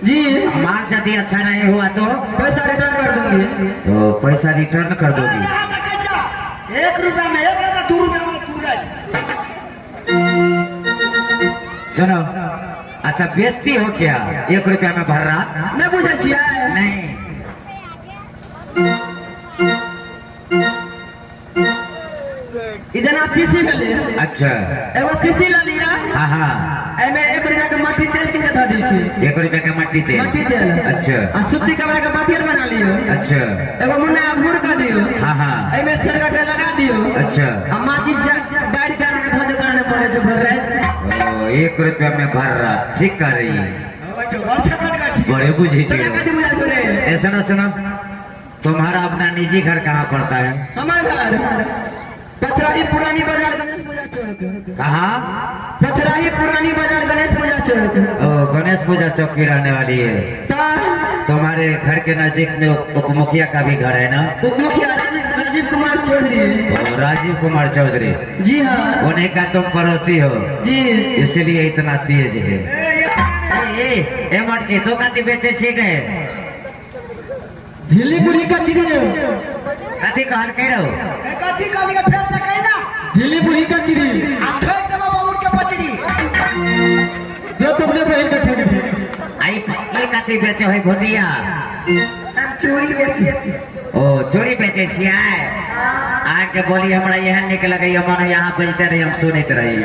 जी। माल यदि अच्छा नहीं हुआ तो? पैसा रिटर्न कर दूंगी। तो पैसा रिटर्न कर दोगी? यहाँ तक जा, 1 रुपया में एक रात, 2 रुपया में 2 रात। सुनो, अच्छा बेचती हो क्या 1 रुपया में भर रात? नहीं बुझे छियै? नहीं। ई जेना शीशी भेलै। अच्छा। एगो शीशी लऽ लिअ। हाँ हाँ। एहिमे 1 रुपया के मट्टी तेल कीन के धऽ दै छी। 1 रुपया का मट्टी तेल? मट्टी तेल। अच्छा। आ सूती कपड़ा के बाटी आर बना लियौ। अच्छा। एगो मुन्ना घूर कर दियो। हाँ हाँ। एमे सरका के लगा दियो। अच्छा। आ माचिस बाहर के लगा धो दुकान में पड़े छै भर रात। ओ, 1 रुपया में भर रात, ठीक कर रही है, बड़े बुझे तोरा छी। कथी बुझा छौ रे? ए सुनो सुनो, तुम्हारा अपना निजी घर कहाँ पड़ता है? हमर घर पथराही पुरानी बाजार गणेश पूजा चौक। कहाँ? पथराही पुरानी बाजार गणेश पूजा चौक। ओ, गणेश पूजा चौक की रहने वाली है। तऽ तुम्हारे घर के नजदीक में उप मुखिया का भी घर है ना? उप मुखिया राजीव राजीव कुमार चौधरी। ओ, राजीव कुमार चौधरी। जी हाँ। उन्हीं का तुम पड़ोसी हो? जी। इसलिए इतना तेज है। ए ए ए मटके, तो कथी बेचे छी गए? झिल्ली मुरही कचरी। कथी कहल के रहो? कथी कहलियै फेर से कहि ना। झिल्ली मुरही कचरी। आ ठोक देबो बबुर के पचड़ी। जो तुमने बहिन के ठेक दी। आई ई कथी बेचे है भुटिया? हम चूड़ी बेची। ओ, चूड़ी बेचे छियै? अहाँके बोली हमरा एहन नीक लगैया, मन यहाँ बजते रही, हम सुनैत रही।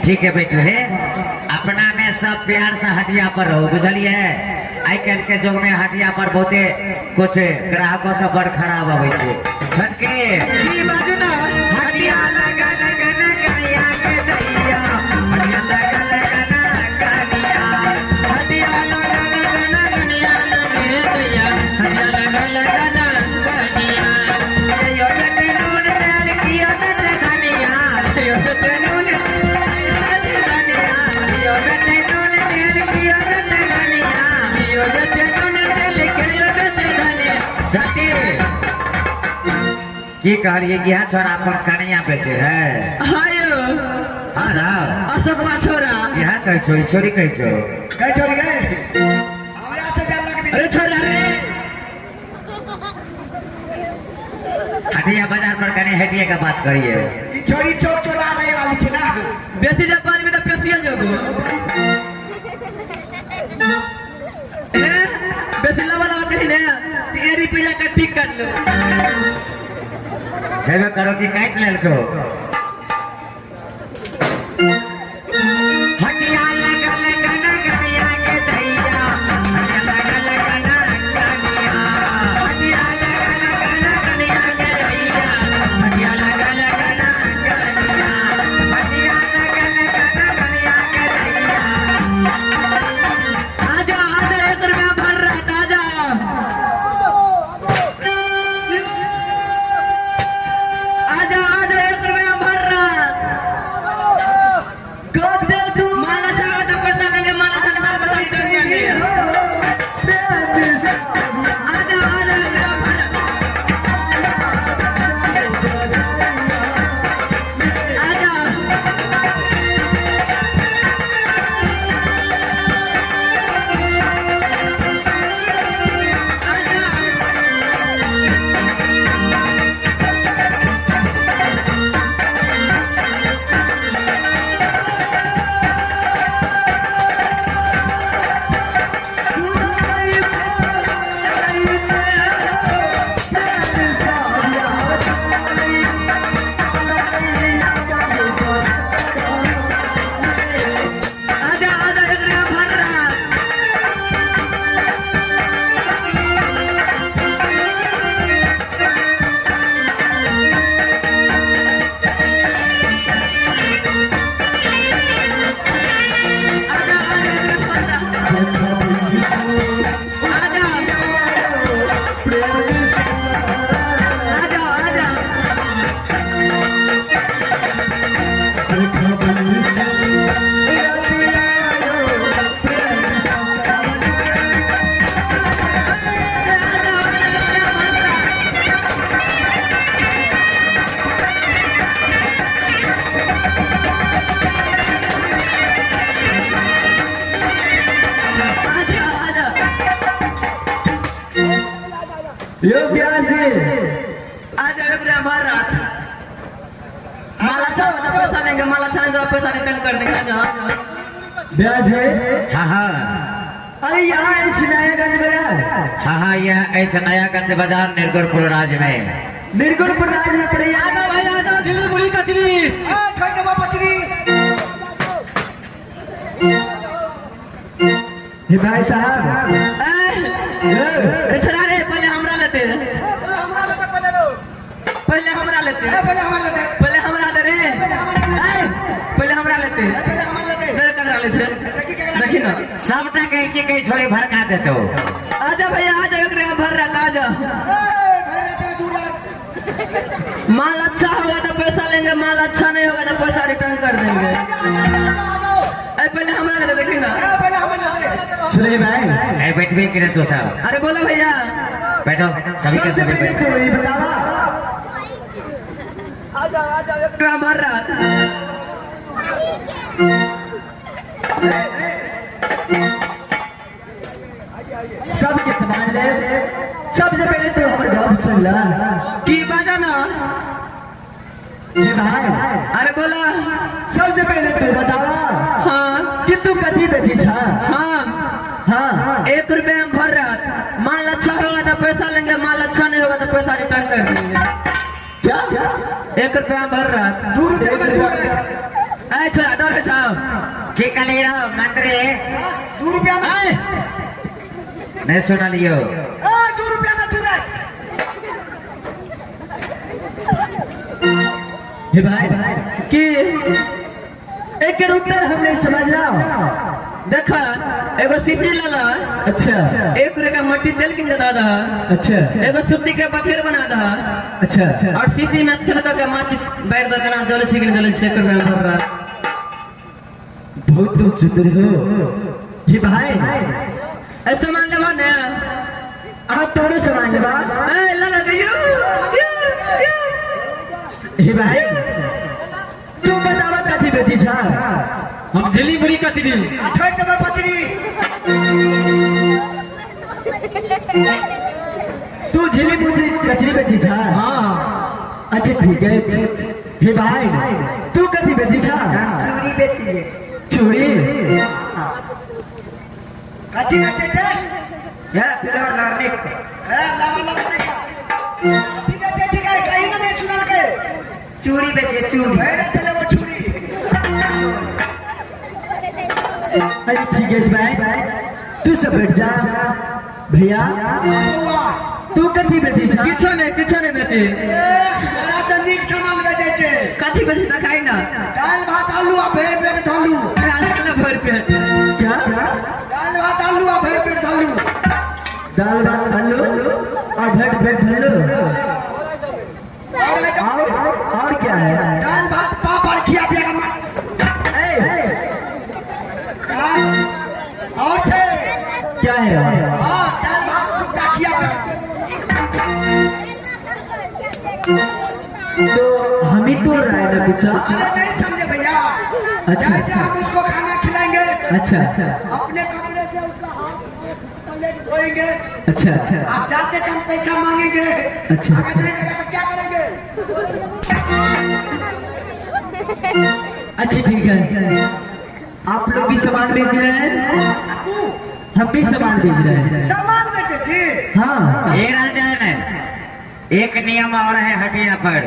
ठीक है, बैठू। हे, अपना में सब प्यार से हटिया पर रहो, बुझलिए? आइ काल्हि के युग में हटिया पर बहुते कुछ ग्राहको सब बड़ खराब अबै छै। छोटके। की बाजू ना। हटिया लगल गन कनिया के दैया, हटिया लगल गन कनिया। हटिया लगल गन कनिया लगे दैया, हटिया लगल गन कनिया। यो बेटे नून तेल कियो बेटे धनिया, यो बेटे नून धनिया। यो बेटे नून तेल कियो बेटे धनिया। यो बेचे नून तेल के यो बेचे धनिया। छोटी, की कहलिए? इएह छोरा अपन कनिया बेचे है? हाँ यो। हाँ राव। अशोकवा छोरा। इएह कहै छौ? ई छोरी कहै छौ? गए छोड़ी गए, हमरा से जानलक अरे छोरा रे। हटिया बाजार पर कनी हटिया के बात करिए। ई छोरी चोर चोरा रहे वाली छै ना। बेसी जब पानी में तो पेशिया जगो ए बेसी लबा लबा कही ने तो एरी पीला का ठीक कर लो। हेबे करो कि काटि लेलको। हटिया लगल गन कनिया के दैया, हटिया लगल गन कनिया। हटिया लगल गन कनिया के दैया, हटिया लगल गन कनिया। हटिया लगल गन कनिया के दैया। आजा आजा, 1 रुपया भर रहा है, आजा आजा आजा, 1 रुपया भर रहा है। कते दूर। माला चाहो तो पैसा लेंगे, माला चाहो तो पैसा रिटर्न करेंगे। प्रेम से। आजा आजा, 1 रुपया भर। आजा। आजा। आजा आजा, 1 रुपया भर रहा। आजा आजा, 1 रुपया भर रहा। आजा आजा आजा। आजा आजा, 1 रुपया भर रहा। आजा आजा। यो प्यार से। आजा, 1 रुपया भर रहा। माला चाहो तो पैसा लेंगे, माला चाहे तो पैसा रिटर्न कर देंगे। आजा आजा। ब्याज है। हाँ हाँ। अरे, यहाँ अछि नयागंज बाजार? हाँ हाँ, यह अछि नयागंज बाजार, निर्गुणपुर राज्य में। निर्गुणपुर राज्य में पड़े। आजा भाई आजा, झिल्ली मुरही कचरी। ए ठोक देबो पचड़ी। हे भाई साहब। ए, रे छोरा रे, पहले हमरा लेते, पहले हमरा लेते, पहले हमरा ले रे। ए, पहले हमरा लेते, पहले ककरा ले छे देखी ना। सबटा कह के कही छोड़ी भड़का देतो। आजा भैया आजा, एकरे भर रहा, आजा। माल अच्छा होगा तो पैसा लेंगे, माल अच्छा नहीं होगा तो पैसा रिटर्न कर देंगे। ए, पहले हमरा लेते, देखी ना। सुने भाई। ए, बैठबे के तो सब। अरे बोलो भैया। बैठो सभी के सबसे सभी पहले बैठो। तो ये बतावा। एकरा भर रहा। सबके सामान ले, सबसे पहले तो हमर गप सुन ला। की बाजा ना। हे भाई। अरे बोला। सबसे पहले तू बतावा हाँ। कि तू कथी बेची छा? हाँ। हाँ। 1 रुपया में भर रहा, माल अच्छा होगा तो पैसा लेंगे, माल अच्छा नहीं होगा तो पैसा रिटर्न कर देंगे। क्या? 1 रुपया में भर रहा। 2 रुपया में 2। ए छोरा, डर है साहब। की कहली रहो मंत्री? 2 रुपया में। ए, नहीं सुनलियो। 2 रुपया में 2। हे भाई। की? एक उत्तर हमने समझ ला। देखा, एगो शीशी लला। अच्छा। 1 रुपया का मट्टी तेल किन के दे दहा। अच्छा। एगो सुत्ती के पथेर बना दहा। अच्छा। और शीशी में छिलका के माचिस बैठ दे, केना जले छै कि नहीं जले छै। 1 रुपया में भर रहा। बहुत तुम चतुर हो हे भाई। ए, सामान लेबा ने? आ तोरो सामान लेबा। ए लला दियो। हे भाई, तू बतावा कथी बेची छा? हम झिल्ली मुड़ी कचरी। ठोक देबै पचड़ी। तू झिल्ली मुड़ी कचरी बेची छा? हाँ। अच्छा ठीक है। हे भाई, तू कथी बेची छा? हम चूड़ी बेचिए। चूड़ी? कथी बेचे छे? हे तिलहर नारनिक हे लावा लावा देखा कथी बेचे छी गाय, कहीं ना नहीं सुनल के। चूड़ी बेचे चूड़ी। हे रे चले वो चूड़ी। अरे ठीक है भाई, तू सब बैठ जा। भैया, तू कथी बेची छा? किछो नहीं, किछो नहीं बेची। हमरा से नीक सामान बेचे छे। कथी बेची देखाई ना। दाल भात आलू आ भरि पेट धालू। अरे भर पेट। क्या? दाल भात आलू आ भरि पेट धालू। दाल भात आलू और भर पेट ढल्लू। और क्या है? दाल भात पापड़ खिया पिया के मार। ए, और छे। क्या है और? हाँ, दाल भात कुत्ता खिया पिया। तो हम ही तो रहे ना कुछ। अरे नहीं समझे भैया। अच्छा। जैसे हम उसको खाना खिलाएंगे, अच्छा। अपने कपड़े से उसका हाथ प्लेट धोएंगे। अच्छा। आप जाते कम पैसा मांगेंगे। अच्छा। अगर नहीं देगा तो क्या करेंगे? अच्छा ठीक है, आप लोग भी सामान बेच रहे हैं, तू हम भी सामान बेच रहे हैं। सामान बेचे छी? हाँ। हे राजन, एक नियम और है हटिया पर।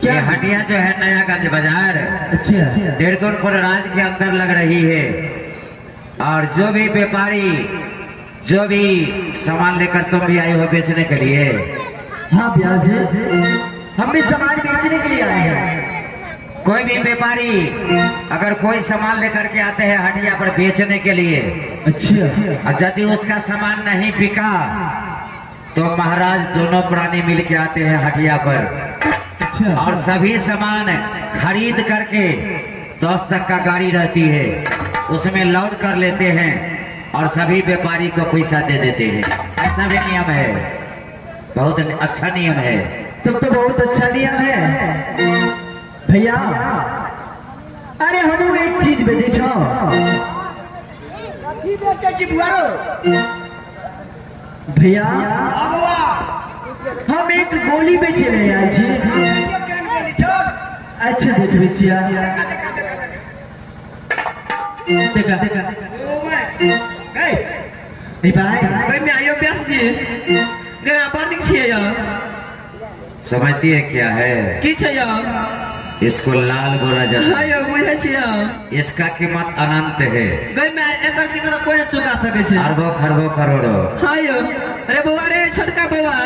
क्या? ये हटिया जो है नयागंज बाजार, अच्छा। डेढ़ राज के अंदर लग रही है, और जो भी व्यापारी जो भी सामान लेकर तुम भी आए हो बेचने के लिए। हाँ ब्यास जी, हम भी सामान बेचने के लिए आए हैं। कोई भी व्यापारी अगर कोई सामान लेकर के आते हैं हटिया पर बेचने के लिए, अच्छा। और यदि उसका सामान नहीं बिका तो महाराज दोनों प्राणी मिल के आते हैं हटिया पर। अच्छा। और सभी सामान खरीद करके 10 चक्का गाड़ी रहती है, उसमें लोड कर लेते हैं और सभी व्यापारी को पैसा दे देते हैं। ऐसा भी नियम है, बहुत अच्छा नियम है। तब तो बहुत अच्छा नियम है भैया। अरे हम एक चीज बेचे छो। कथी बेचे छी बुआरो? भैया, हाँ बउआ। हम एक गोली बेचे रहे आयल छी। केहन गोली छौ? अच्छा देखबे छिया। देखा देखा देखा देखा। देखा। ओ भाई गई। ए भाई। ओहिमे आयो व्यास जी गया, बड़ नीक छियै यौ। समझती है क्या है? की छै यौ? इसको लाल बोला जाता हाँ है। यौ बुझै छियै। इसका कीमत अनंत है। गई मैं एकर कीमत कोई नहीं चुका सकै छै। अरबों खरबों करोड़ों। हाँ यौ। अरे बौआ रे, छोटका बौआ।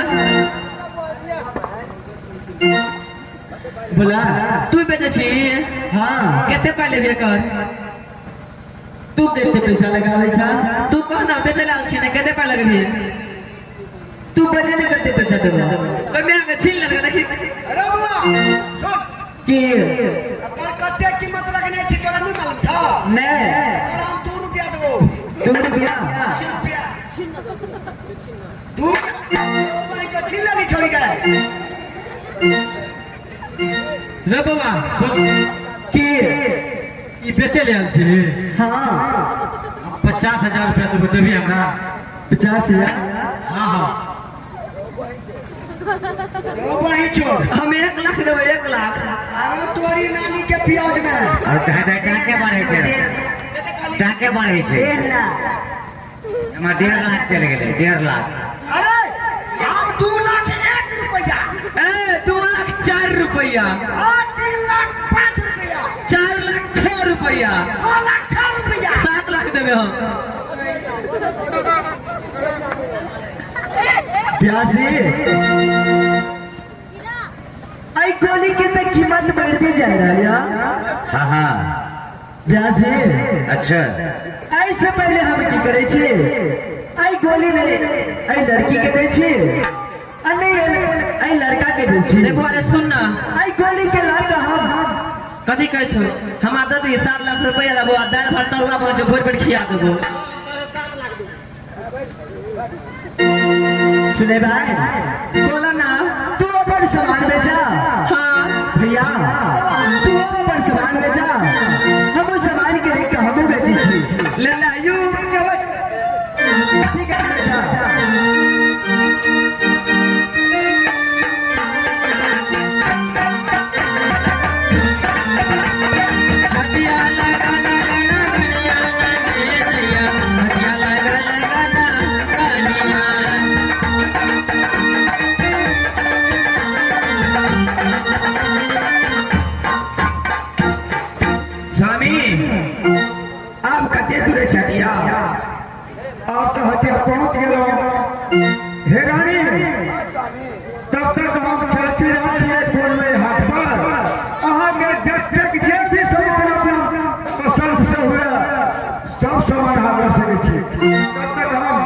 बोला। तू बेचै छी? हाँ। कते पाइ लेबही एकर? तू कते पैसा लगावे छा? तू कह ना, बेचै लाल छी ने, कते पाइ लगबही? तू बता ने कते पैसा देबा। गई मैं आके छीन लेलकै, देखी। अरे बौआ सुन। की? एकर कते कीमत लगने छी तोरा नहीं मालूम छौ? नहीं। एकर हम 2 रुपया देबो। 2 रुपया? 6 रुपया। 2 रुपया। ओ भाई के छीन लेली छोड़ी के। रे बौआ सुन। की? ई बेचे ले आयल छी? हाँ। 50,000 रुपया तू देबही हमरा? 50,000? हाँ हाँ। ओ भाई छोड़। हम 1 लाख देबै, 1 लाख। अरे तोरी नानी के प्याज में। और टाके बढ़े छै, टाके बढ़े छै। 1.5 लाख। हमरा 1.5 लाख चलि गेलै, 1.5 लाख। अरे हम 2 लाख 1 रुपया। ए 2 लाख 4 रुपया। हाँ, 3 लाख 5 रुपया। 4 लाख 6 रुपया। 6 लाख 6 रुपया। 7 लाख देबै हम। प्यासी आई गोली के तो कीमत बढ़ती जा रही है। हाँ हाँ। प्यासी। अच्छा। ऐसे पहले हम की करे छी, आई गोली नहीं आई लड़की के दै छी आ नहीं आई लड़का के दै छी। रे बौआ रे सुन ना। आई गोली के लात हम कथी कहै छौ? हमरा दऽ दी 7 लाख रुपया देबो आ दालि भात तरुआ बनै छै भरि पेट खिया देबो। सुने भाई। बोला ना। तू अपन सामान बेचा। हाँ। भैया तू अपन सामान बेचा, हम उस सामान के देख के हमहूँ बेचै छी। ले ले you. ठीक है बेटा। हटिया लगा लगा ना गनिया ना दैया, हटिया लगा लगा ना गनिया। स्वामी अब कते दूर छटिया? आप तो हटिया पहुंच गेलो हे रानी। तब तक हम चाय पी रहल छियै कोन हाथ पर। अहाँके जतेक जे भी सामान अपना पसंद से हुए सब सामान अहाँ लऽ सकै छी। तब तक हम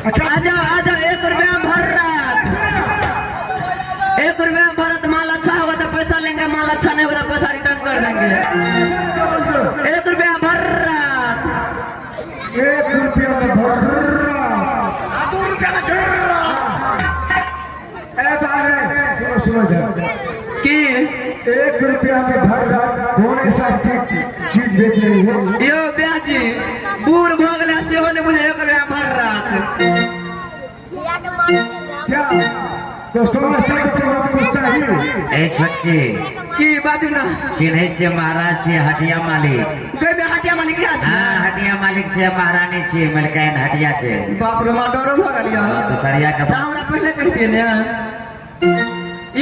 अच्छा। आ जाओ आ जाओ, 1 रुपया में भर रात, 1 रुपया में भरत। माल अच्छा होगा तो पैसा लेंगे, माल अच्छा नहीं होगा तो पैसा रिटर्न कर देंगे। 1 रुपया भर रात। 1 रुपया में भर। 2 रुपया में धर। ए बारे सुनो सुनो इधर। की? 1 रुपया में भर रात कौन ऐसा चीज चीज बेच रही हो? यो ब्याजी बूढ़ भऽ गेलै सेहो नहीं बुझे 1 रुपया भर रात। क्या तो समझता तो तुम पूछता ही। ए छोटकी। की बाजू ना। चिन्है छियै महाराज छियै हटिया मालिक। गई में हटिया मालिक यहाँ छी? हाँ हटिया मालिक छियै, महारानी छियै मलिकाइन हटिया के। बाप रे माँ, डरो भऽ गेल यौ। हाँ, तो सरिया के। तऽ हमरा पहिले कहितियै ने।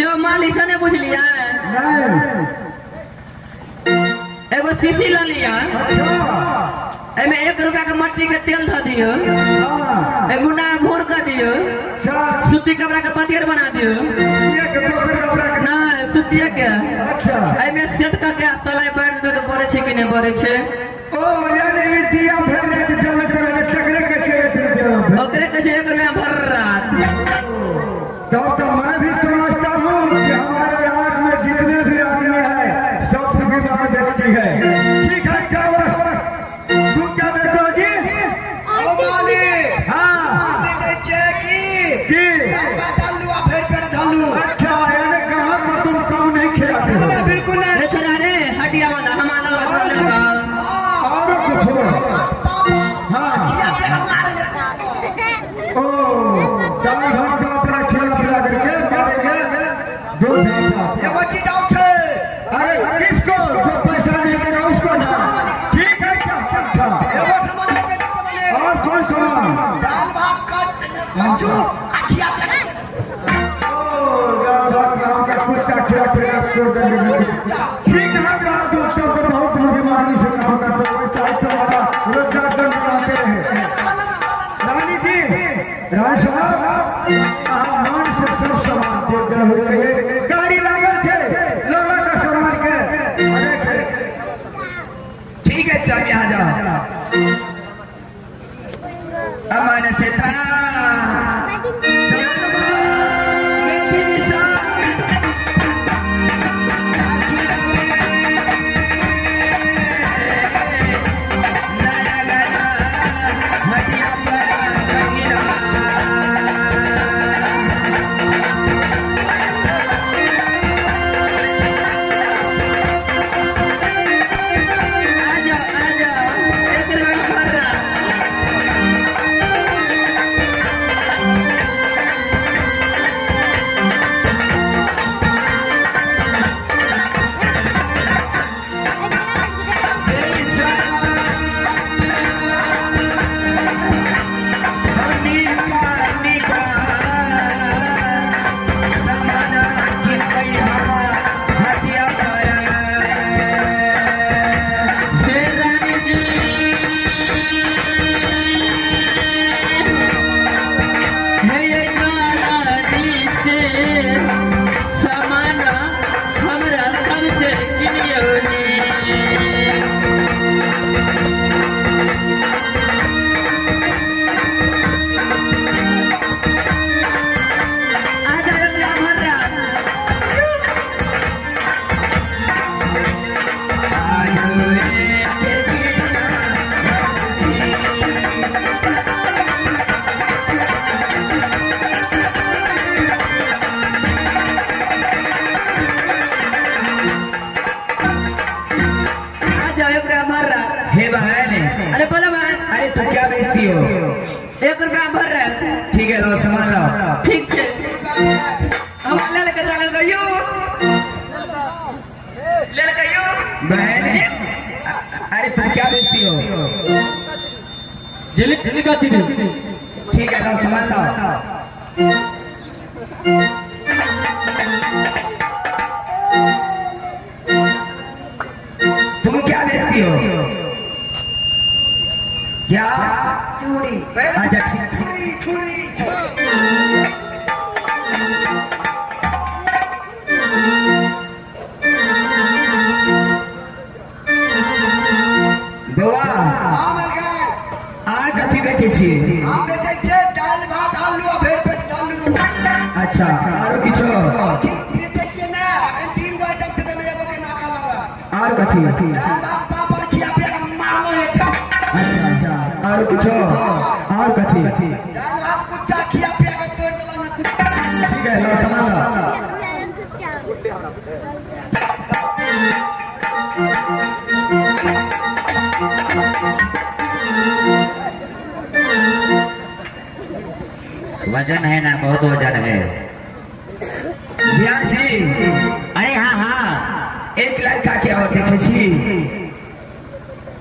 यो मालिक से नहीं बुझलियै? नहीं। एगो शीशी लऽ लिअ। अच्छा। एहिमे 1 रुपया के मट्टी के तेल धऽ दियौ। हाँ। एहि मुन्ना में भूर कऽ दियौ। अच्छा। सूती कपड़ा के पतियर बना दियौ। एक दोसर कपड़ा के? नहीं सूतिये के। अच्छा। एहिमे सेट कऽ के तलाई बारि दियौ तऽ बरै छै कि नहि बरै छै। ओ यानी ई दिया भर रात जलत रहे तकरे के छै 1 रुपया में भर। ओकरे कहै छै 1 रुपया भर रात। तब तो मैं भी समझता हूँ कि हमारे राज्य में जितने भी आदमी है सब बुद्धिमान व्यक्ति है। ठीक है कावस, तुम क्या बेचो जी? ओ मालिक। हाँ। बेचै छियै की? की? धल्लू आ भरि पेट धल्लू। अच्छा, यानी कहाँ पर तुम कम नहीं खिलाते हो? नहीं, बिल्कुल नहीं। रे छोरा रे हटिया वाला हम आलो। और कुछ हो? हाँ। ओ दाल भात अपना खिला पिला करके मारेंगे दो झापा। एगो चीज और छै। अरे किसको? जो पैसा नहीं देगा उसको ना? ठीक है क्या? अच्छा। एगो सामान नहीं बेचै छै मालिक। और कौन सामान? दाल भात कच्चू अखिया। ओ दाल भात नाम का कुत्ता खिला पिला। रोजगार दंड ठीक है बहादुर, तुम तो बहुत बुद्धिमानी से काम करते हो, वैसा ही तुम्हारा रोजगार दंड बनाते रहे। रानी जी, रानी साहब, अहाँ मन से सब सामान दे देबै कहिए। गाड़ी लागल छै, लऽ लऽ कऽ सामान के अरे ठीक है स्वामी, आ जाओ। अमन से था आ जाओ, आ जाओ, एक रुपया भर रहा। हे रानी जी, हे ये जाला से सामान हमरा सबसे किनियो नी। आ जाओ रुपया भर रहा। आ जाओ, एक रुपया भर रहा। हे बहन। अरे बोलो बहन। अरे तुम क्या बेचती हो? एक रुपया भर रहा है। ठीक है, लो सामान लाओ। ठीक छे, हम ले लेके चलल गयो, ले ले गयो। बहन, अरे तुम क्या बेचती हो? जेली जेली का चीज। ठीक है, लाओ सामान लाओ। तुम क्या बेचती हो? क्या? चूड़ी। अच्छा ठीक। बौआ, आ कथी बेचै छी? हम बेचै छियै दालि भात आलू आ भरि पेट आलू। अच्छा, आरो किछो? बेचै छियै ने, एखन तीन गो आइटम छै, ताहिमे एगो के नाका लगा। आर कथी? दालि भात पापड़ खिया पिया के मारलो होइ छै। अच्छा, आरो किछो? आर कथी? दालि भात कुच्चा खिया पिया के तोड़ि देलहुँ ने कुच्चा। ठीक है, लाओ सामान लाओ। वजन है ना, बहुत वजन है। ध्यान से। अरे हाँ हाँ। एक लड़का के और देखे छी,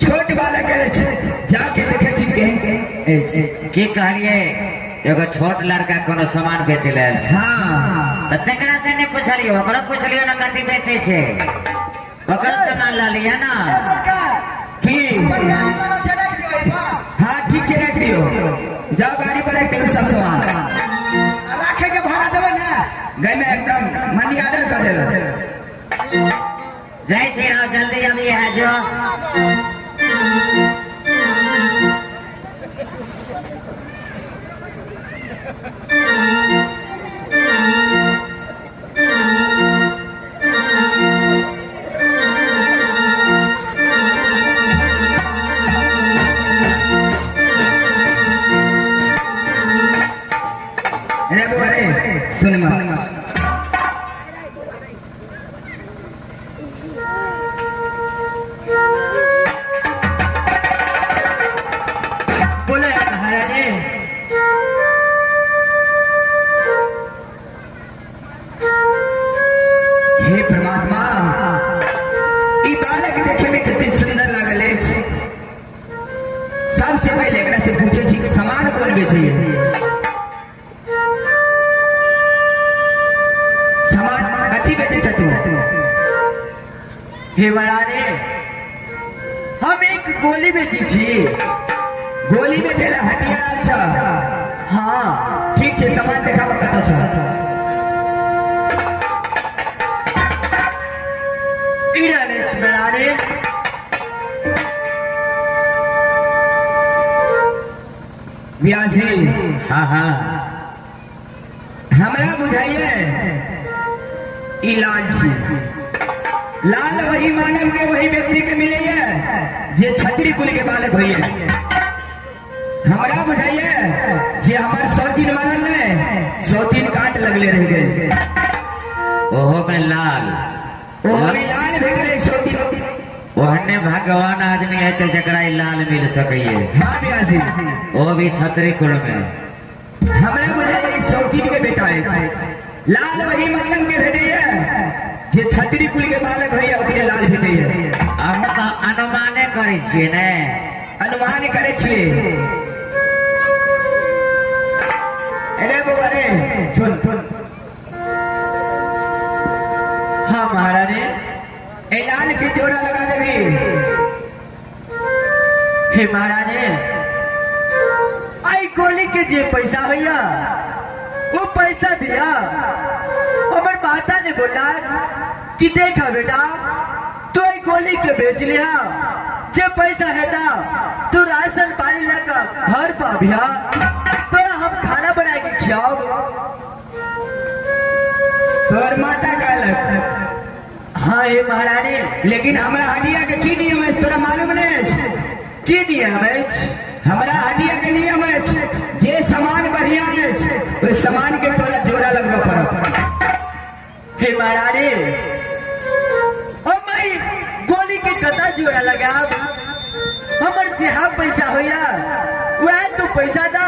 छोट बालक अछि, जाके देखे छी केहन अछि। की कहलिए? एगो छोट लड़का कोनो सामान बेचे ले आयल छै। हाँ। तऽ तकरा से नहि पुछलियो? ओकरो पुछलियो ने, कथी बेचै छै? ओकरो सामान लऽ लिअ ने। की? हाँ, ठीक छै, राखि दियौ। जाओ, गाड़ी पर रख देबै सब सामान। राखे के भाड़ा देबै ने? गई में एकदम मनी ऑर्डर कर देबै। जाइ छी रहो, जल्दी अभी है जो। रे बौआ रे, सुन माँ। बोले महारानी। हे परमात्मा, ई बालक देखे में कते सुंदर लागल अछि। सबसे पहले एकरा से पूछे छी, सामान कोन बेचैए? हे महारानी, हम एक गोली बेची छी। गोली बेचै लए हटिया आयल छ? हाँ। ठीक छै, सामान देखाबऽ, कतऽ छ? ई रहल अछि महारानी। व्यासी। हाँ हाँ। हमरा बुझाइए ई लाल छी। लाल वही मानव के, वही व्यक्ति के मिलैए जे छत्री कुल के बालक होइए। हमरा बुझाइए जे हमर 103 मानल ने 103 काट लगले रह गेल। ओहो में लाल। ओहो में लाल भेटलै 103। ओहने भगवान आदमी हेतै जकरा ई लाल मिल सकैए। हाँ व्यासी। ओ भी छत्री कुल में। हमरा बुझाइए 103 के बेटा अछि। लाल वही मानव के भेटैए जे छत्री कुल के बालक होइए, ओकरे लाल भेटैए। अहूँ तऽ अनुमाने करै छियै ने? अनुमान करै छियै। अरे बौआ रे, सुन। हाँ महारानी। ए लाल के जोड़ा लगा देबी? हे महारानी, आई गोली के जे पैसा होइया वो पैसा दिया। हमर माता ने बोला कि देखा बेटा, तू आई गोली के बेच लिया, जे पैसा है ना तू राशन पानी लेकर घर पाबिया, तोरा हम खाना बना के खियाओ। तोहर माता कहलक? हाँ हे महारानी। लेकिन हमरा हटिया के की नियम अछि तोरा मालूम नहीं अछि? की नियम अछि? हमरा हटिया के नियम अछि, जे सामान बढ़िया अछि ओहि सामान के तोरा जोड़ा लगबऽ पड़त। हे महारानी, ओ माई गोली के कता जोड़ा लगाब? हमर जहाँ पैसा होया वह तो पैसा दा,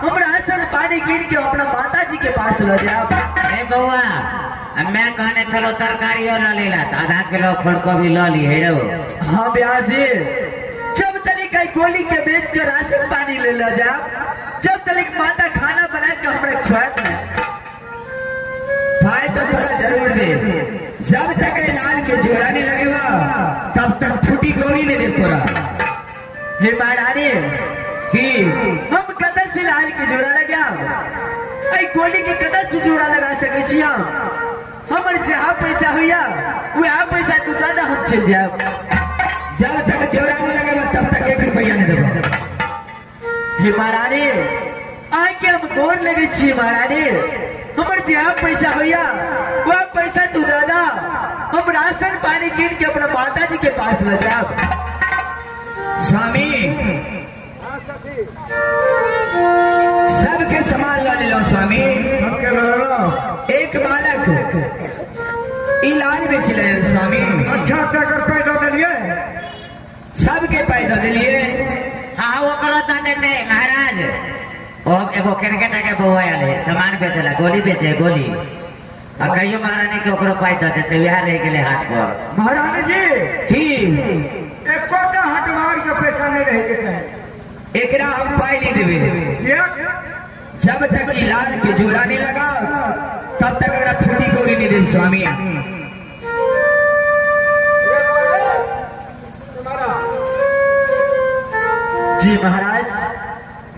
हमरा असल पानी कीन के अपना माता जी के पास ल जाब। ए बौआ, मैं कहने छलो तरकारियो ल लेला तऽ आधा किलो फूलकोबी ल ली हे रौ। हाँ ब्याजी, जब तलिक आई गोली के बेच के राशन पानी ले ल जाब, जब तलिक माता खाना बना के हमरा खुआत नहीं। भाई तो तोरा जरूर दे, जब तक ए लाल के जोड़ा नहीं लगेगा तब तक फूटी कौड़ी नहीं दे तोरा। हे महारानी। की? हम कतऽ से लाल के जोड़ा लगाब? एहि गोली के कतऽ से जोड़ा लगा सकै छी हम? हमर जहाँ पैसा होइया वएह पैसा तू दऽ दे, हम चलि जायब। जब तक जोड़ा नहीं लगेगा तब तक 1 रुपया नहीं देबो। हे महारानी, आके हम गोर लगे छी महारानी, हमर जहाँ पैसा होइया वह पैसा तू दऽ दे, हम राशन पानी कीन के अपना माता जी के पास ल जायब। स्वामी, सबके सामान ल लेलो स्वामी? सबके लऽ लेलहुँ। एक बालक ई लाल बेच लेल स्वामी। अच्छा, तकर पाइ दऽ देलियै? सबके पाइ दऽ देलियै। हाँ हाँ, ओकरो दऽ देतै महाराज। ओ एगो क्रिकेट के बौआ आयल है सामान बेचला, गोली बेचे गोली, आ कहियो महारानी के ओकरो पाइ दऽ देतै, वएह रहि गेलै हाट पर। महारानी जी। की? एकोटा हटवार के पैसा नहीं रहे के चाही। एकरा हम पाइ नहीं देबै। किएक? जब तक ई लाल के जोड़ा नहीं लगाओ तब तक एकरा फूटी कौड़ी नहीं देब स्वामी। जी महाराज।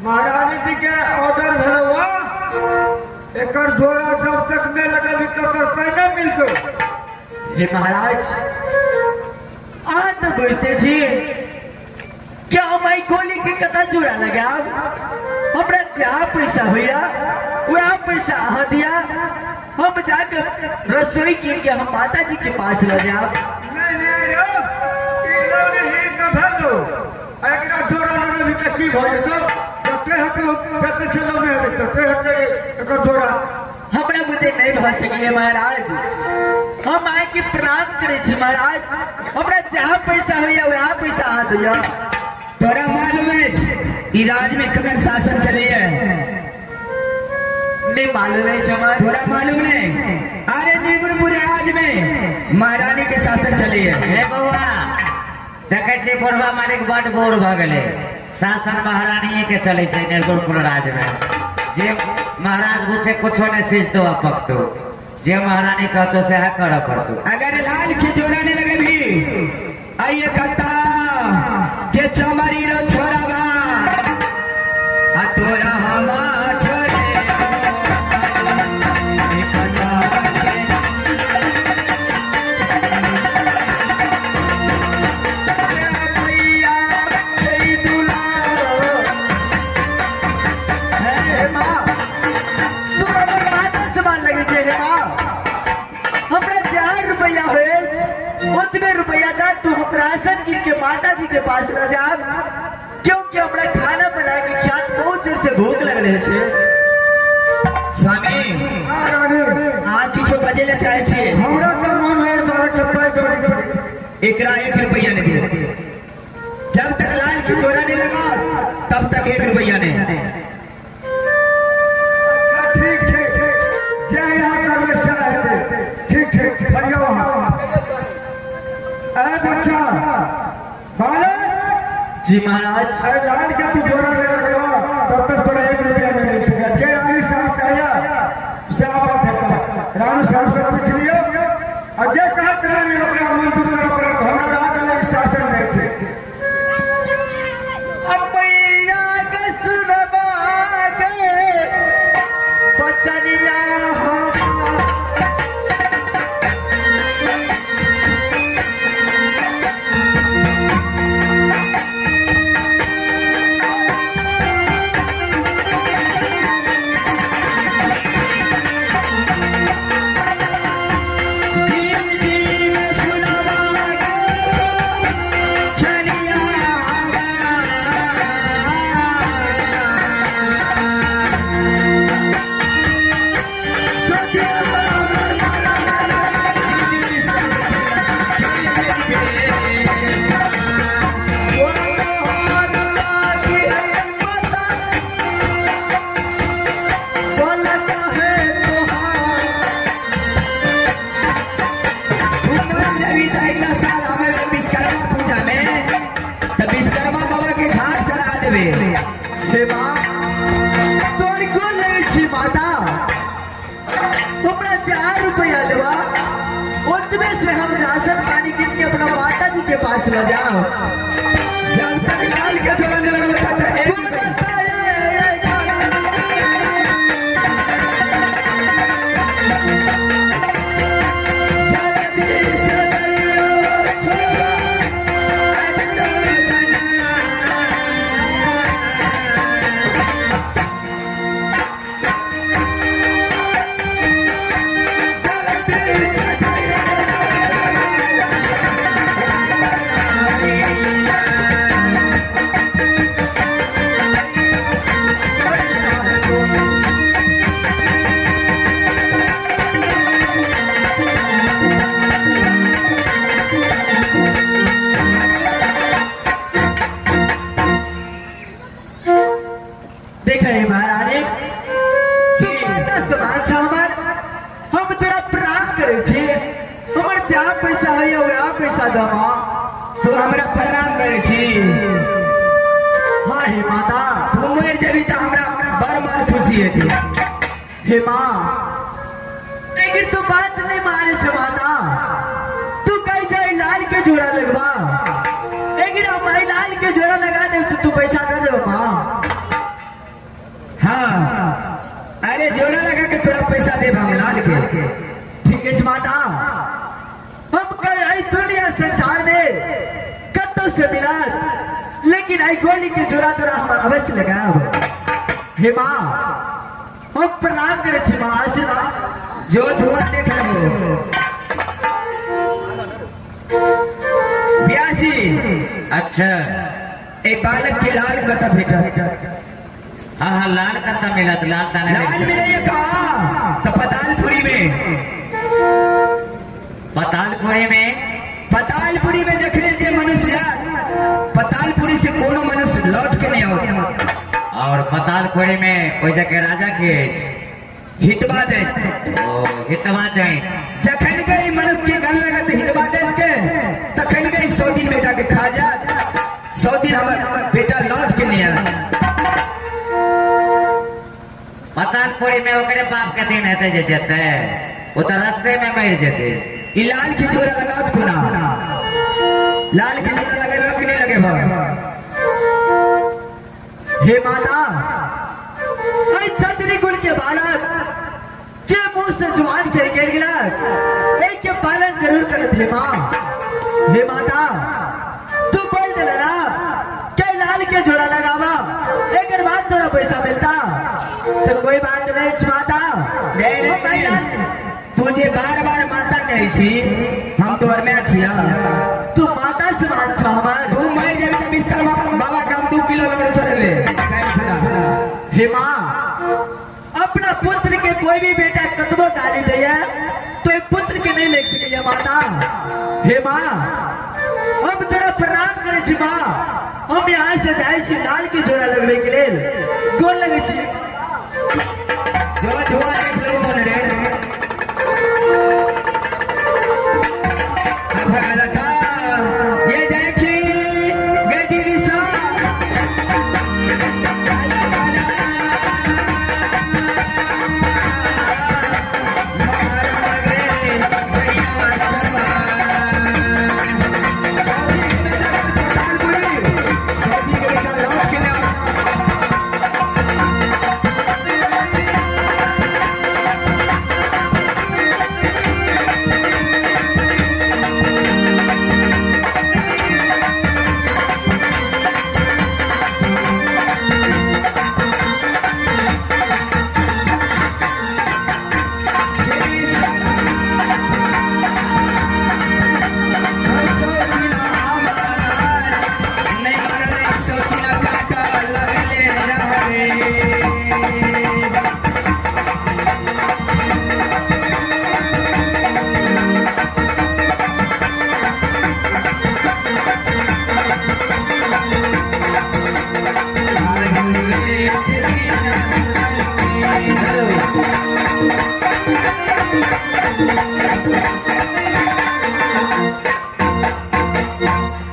महारानी जी के ऑर्डर भेलौ, एकर जोड़ा जब तक नहीं लगेबी तब तक पाइ नहीं मिलतौ। हे महाराज, अहाँ तऽ बुझते छी कि हम एहि गोली के कतऽ जोड़ा लगायब। हमरा जहाँ पैसा होइया वएह पैसा अहाँ दिया, हम जाके रसोई कीन के हम माता जी के पास ल जायब। नहीं नहीं रे, ई लोन ही तऽ भेलौ, आ एकरा जोड़ा लगेबी तऽ की भऽ जेतौ? जते हेतौ जते से लोन हेतै तते हेतै एकर जोड़ा। हमरा बुते नहीं भऽ सकैए महाराज। हम आइ के प्रणाम करै छी महाराज, हमरा जहाँ पैसा होइया वएह पैसा अहाँ दिअ। तोरा मालूम अछि ई राज में ककर शासन चलैए? नहीं मालूम अछि हमर। तोरा मालूम नहीं? अरे निगुरपुर राज में महारानी के शासन चलैए। हे बौआ, देखै छियै बुढ़वा मालिक बड बूढ़ भऽ गेलै। शासन महारानीये के चलै छै निर्गुणपुर राज में। जे महाराज बुझे कुछो नहीं सीझतो आ पकतो। जे महारानी कहतो सएह करऽ पड़तो। अगर लाल के जोड़ा नहीं लगे भी आइए कत्ता के चमरी रो छोराबा आ तोरा हमा छोरे कत्ता के मैया हे दुलारो हे माँ, तू हमर माता समान लगे छे हे माँ। हमरा 4 रुपया होए ओतबे रुपया दा, तू हमरा राशन कीन के माता जी के पास न जा, क्योंकि हमरा खाना बना के ख्याल बहुत जोर से भूख लगले छे। स्वामी हाँ रानी। अहाँ किछो बजै लए चाहै छियै? हमरा तऽ मन है बालक के पाइ दऽ दी। एकरा 1 रुपया नहीं दियो, जब तक लाल की जोड़ा नहीं लगा तब तक 1 रुपया नहीं। अच्छा ठीक छै, जे यहाँ करबै से हेतै। ठीक छै, फरियाउ अहाँ। ए बच्चा बालक। जी महाराज। ए लाल के तू जोड़ा नहीं लगेगा तब तक तोरा 1 रुपया नहीं मिल सका। जे रानी साहब कहिया से बात हेता, रानी साहब से पूछ लियो आ जे कहत रानी ओकरा मंजूर करऽ पड़त। हमरा राज में शासन नहीं छै। मैया के सुनबा के बचनिया हो। दीदी में सुनबा के चलिया हवा। मर जाबी तऽ अगिला साल हम विश्वकर्मा पूजा में तऽ विश्वकर्मा बाबा के झाप चढ़ा देबे। हे माँ, तोर गोर लगै छी माता, हमरा 4 रुपया देबा, ओतबे से हम राशन पानी कीन के अपना माता जी के पास ल जाओ। जब तक लाल के जोड़ा नहीं लगल तब तक 1 रुपया। जल्दी से दैयो छोड़ा अजरा बना। जल्दी से दैयो देख हे महारानी, तू माता समान छ हमर, हम तोरा प्रणाम करै छी। हमर जा पैसा है ओकरा पैसा दऽ माँ। तू हमरा प्रणाम करै छी? हाँ हे माता। तू मरि जेबी तऽ हमरा बड़ मन खुशी हेतै। हे माँ, लेकिन तू बात नहीं माने छे माता, तू कही जाए लाल के जोड़ा लगवा, लेकिन हम आई लाल के जोड़ा लगा दे तो तू पैसा दे दे माँ। हाँ, अरे जोड़ा लगा के तोरा पैसा देब हम लाल के। ठीक है माता, हम कल आई दुनिया संसार में कत्तो से मिला, लेकिन आई गोली के जोड़ा तोरा हम अवश्य लगाब। हे माँ, हम प्रणाम करे छी माँ, आशीर्वाद। जो धुआं देख लेबो ब्यासी। अच्छा। ए बालक के लाल कतऽ भेटत? हाँ हाँ, लाल कत्ता मिलत, लाल ताने। लाल मिलैया कहाँ? तऽ पतालपुरी में। पतालपुरी में? पतालपुरी में देखले जे मनुष्य, पतालपुरी से कोनो मनुष्य लौट के नहीं आओ। और पतालपुरी में ओहि जगह राजा के अछि? हितवा दे। ओ हितवा दैत। जखन गई मनुष्य के गल लगत हितवा देत के, तखन गई 100 दिन बेटा के खा जात, 100 दिन हमर बेटा लौट के नहीं आया। पतालपुरी में ओकरे बाप के दिन हेतै जे जेतै। ओ तऽ रास्ते में मरि जेतै। ई लाल के जोड़ा लगाओत कोना? लाल के जोड़ा लगेबो कि नहीं लगेबो? हे माता, अरे छत्री कुल के बालक जे मुंह से जुबान से निकल गया एक के पालन जरूर करत हे माँ। हे माता, तू बोल दे ना के लाल के जोड़ा लगावा, एक बाद तोरा पैसा मिलता तो कोई बात नहीं माता। नहीं नहीं नहीं, तू जे बार बार माता कहै छी, हम तोहर माय छिया। तू माता से मान छ हमार। तू मर जाबी त विश्वकर्मा बाबा के हम 2 किलो लौड़ छोड़ेबे काल्हि खुना। हे माँ, अपना पुत्र के कोई भी बेटा कतबो गाली दैया तो एक पुत्र के नहीं ले सकैया माता। हे माँ, हम तेरा प्रणाम करे छी माँ, हम यहाँ से जाए छी लाल के जोड़ा लगबे के लेल। गोर लगे छी। जो धुआ देख लेबो रे। अब गलता ये जाइ छी गे दीदी सा।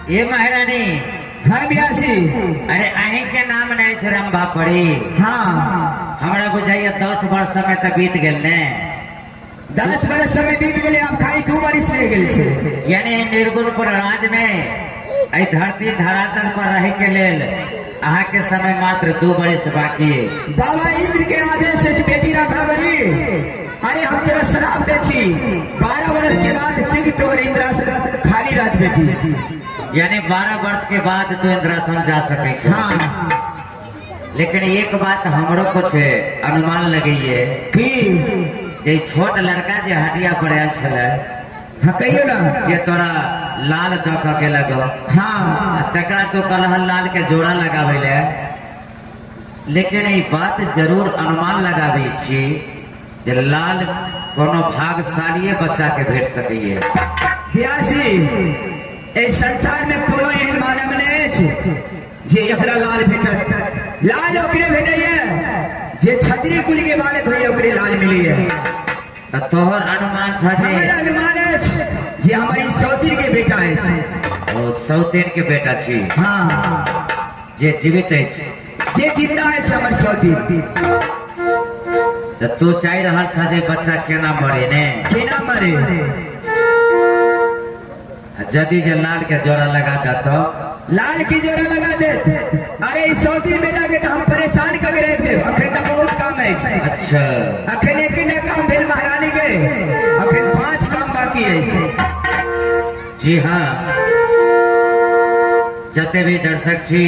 ये महारानी। हाँ बियासी। अरे अहीं के नाम नहीं छै रंभा पड़ी? हाँ। हमरा बुझाइया 10 वर्ष समय तऽ बीत गेल ने। 10 बरस समय बीत गेलै, आब खाली 2 बरिस रहि गेल छै। यानी निर्गुण पर राज में एहि धरती धरातल पर रहे के लेल अहाँ के समय मात्र 2 बरिस बाकी अछि। बाबा इंद्र के आदेश अछि बेटी रंभावरी, अरे हम तोरा श्राप दै छी, 12 बरस के बाद सिद्ध तोहर इंद्रासन खाली रहत बेटी। यानी 12 वर्ष के बाद तू इंद्रासन जा सकै छै। हाँ। लेकिन एक बात हमरो कुछ अनुमान लगैये की जे छोट लड़का जे हटिया पर आयल छलै। हाँ कहियो ना। जे तोरा लाल दऽ कऽ गेलक। हाँ। तकरा तो कलहल लाल के जोड़ा लगाबै ले, लेकिन ई बात जरूर अनुमान लगाबै छी जे लाल कोनो भागशालीये बच्चा के भेट सकैये। बियासी, एहि संसार में कोनो एहन मानव नहि अछि जे एकरा लाल भेटत। लाल ओकरे भेटैये जे छत्री कुल के बालक होइए, ओकरे लाल मिलैये। तऽ तोहर अनुमान छ जे हमर अनुमान अछि जे हमर ई सौतीन के बेटा अछि। ओ सौतीन के बेटा छी? हाँ। जे जीवित अछि? जे जिंदा अछि हमर सौतीन। तऽ तू चाहि रहल छ जे बच्चा केना मरे ने? केना मरे। यदि जे लाल के जोड़ा लगा देत? लाल की जोड़ा लगा देत? अरे ई सौतीन बेटा के तो हम परेशान कर के रख देब। अखन तो बहुत काम अछि। अच्छा। अखन एक ना काम भेल महारानी के, अखन 5 काम बाकी अछि। जी हाँ, जते भी दर्शक छी,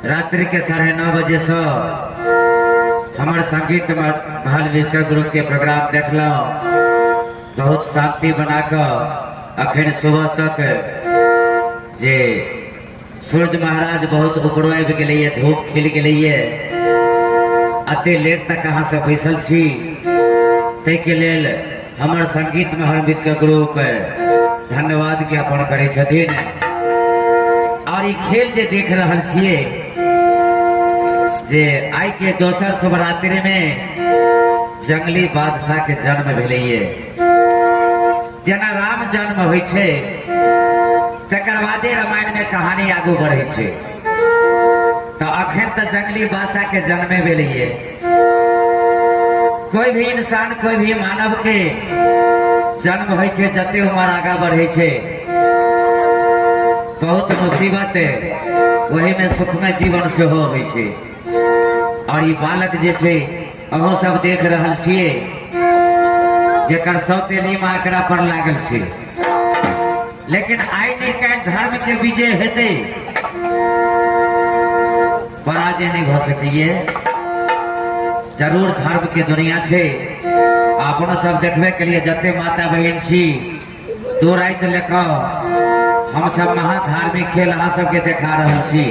रात्रि के 9:30 बजे से हमर संगीत महल म्यूजिकल ग्रुप के प्रोग्राम देखलहुँ, बहुत शांति बना कऽ अखन सुबह तक जे सूर्य महाराज बहुत ऊपरो आबि गेलैये, धूप खिल गेलैये, अते लेट तक अहाँ सब बैसल छी, ताहिके लेल हमर संगीत महल म्यूजिकल ग्रुप धन्यवाद ज्ञापन करै छथिन। और ई खेल जे देख रहल छियै जे आइ के दोसर शिवरात्रि में जंगली बादशाह के जन्म भेलैये, जेना राम जन्म होइ छै तकर बादे रामायण में कहानी आगू बढ़ै छै, तऽ अखन तऽ जंगली बादशाह के जन्मे भेलैये। कोई भी इंसान कोई भी मानव के जन्म होइ छै, जते उम्र आगा बढ़े छै, बहुत मुसीबत वही में सुखमय जीवन सेहो होइ छै। और ई बालक जे छै, अहूँ सब देख रहल छियै, जेकर सौतेली माँ एकरा पर लागल छै, लेकिन आइ नहि काल्हि धर्म के विजय हेतै, पराजय नहि भऽ सकैए। जरूर धर्म के दुनिया छै। अपनो सब देखबे के लिए जते माता बहिन छी, दू राति लऽ कऽ हम सब महाधार्मिक खेल अहाँ सबके देखा रहल छी,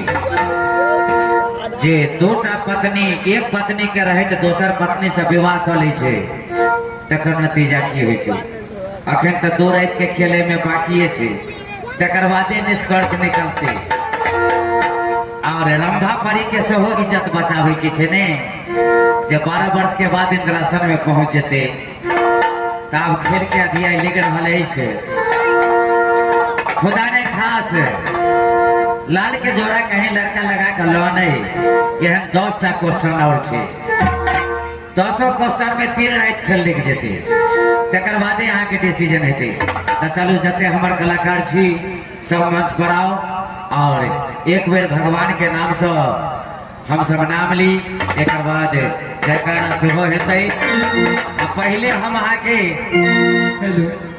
जे दूटा पत्नी एक पत्नी के रहैत दोसर पत्नी से विवाह कऽ लै छै, तकर नतीजा की होइ छै। अखन तऽ दू राति के खेले में बाकिए छै, तकर बादे निष्कर्ष निकलतै। और रंभा परी के सेहो इज्जत बचाबै के छै ने, जे 12 वर्ष के बाद इंद्रासन में पहुंच जेतै। तऽ आब खेल के अध्याय लिख रहल अछि। खुदा ने खास लाल के जोड़ा कहीं लड़का लगा के लो नहीं। एहन 10टा क्वेश्चन और छै, दसो क्वेश्चन में 3 राति खेल लिख जेतै, तकर बादे अहाँके डिसीजन हेतै। तऽ चलू, जते हमर कलाकार छी सब मंच पर आउ और एक बेर भगवान के नाम से हम सब नाम ली, एक बाद जयकारा सेहो हेतै। आ पहिले हम अहाँके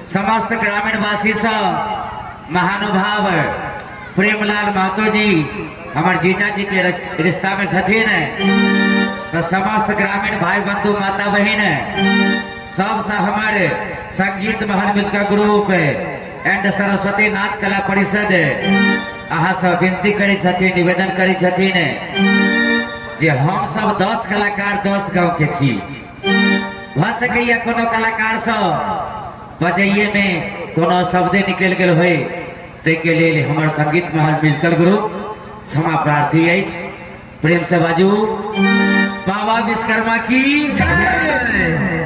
समस्त ग्रामीणवासी से महानुभाव प्रेमलाल महतो जी हमर जीजा जी के रिश्ता में छथिन, तो समस्त ग्रामीण भाई बंधु माता बहिन सबसे हमारे संगीत महल म्यूजिकल ग्रुप एंड सरस्वती नाच कला परिषद अहाँ सब विनती करै छथिन, निवेदन करै छथिन जे हम सब 10 कलाकार 10 गांव के छी। भऽ सकैया कोनो कलाकार सब बजैये में कोनो शब्दे निकलि गेल होय, ताहिके लेल हमर संगीत महल म्यूजिकल ग्रुप क्षमा प्रार्थी अछि। प्रेम से बाजू बाबा विश्वकर्मा की,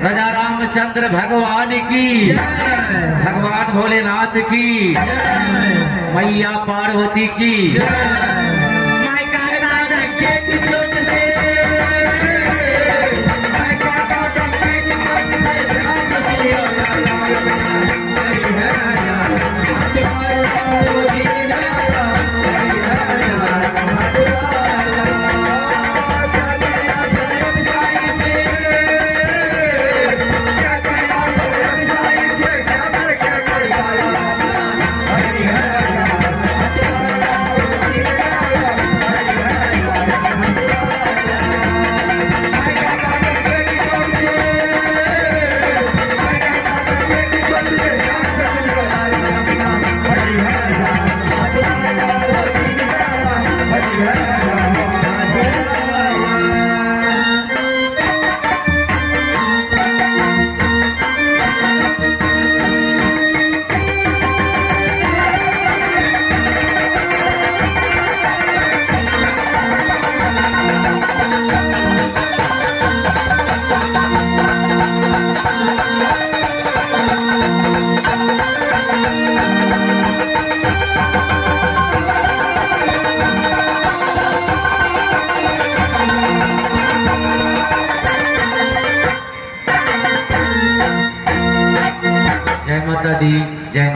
राजा रामचंद्र भगवान की, भगवान भोलेनाथ की, मैया पार्वती की। जय माता दी।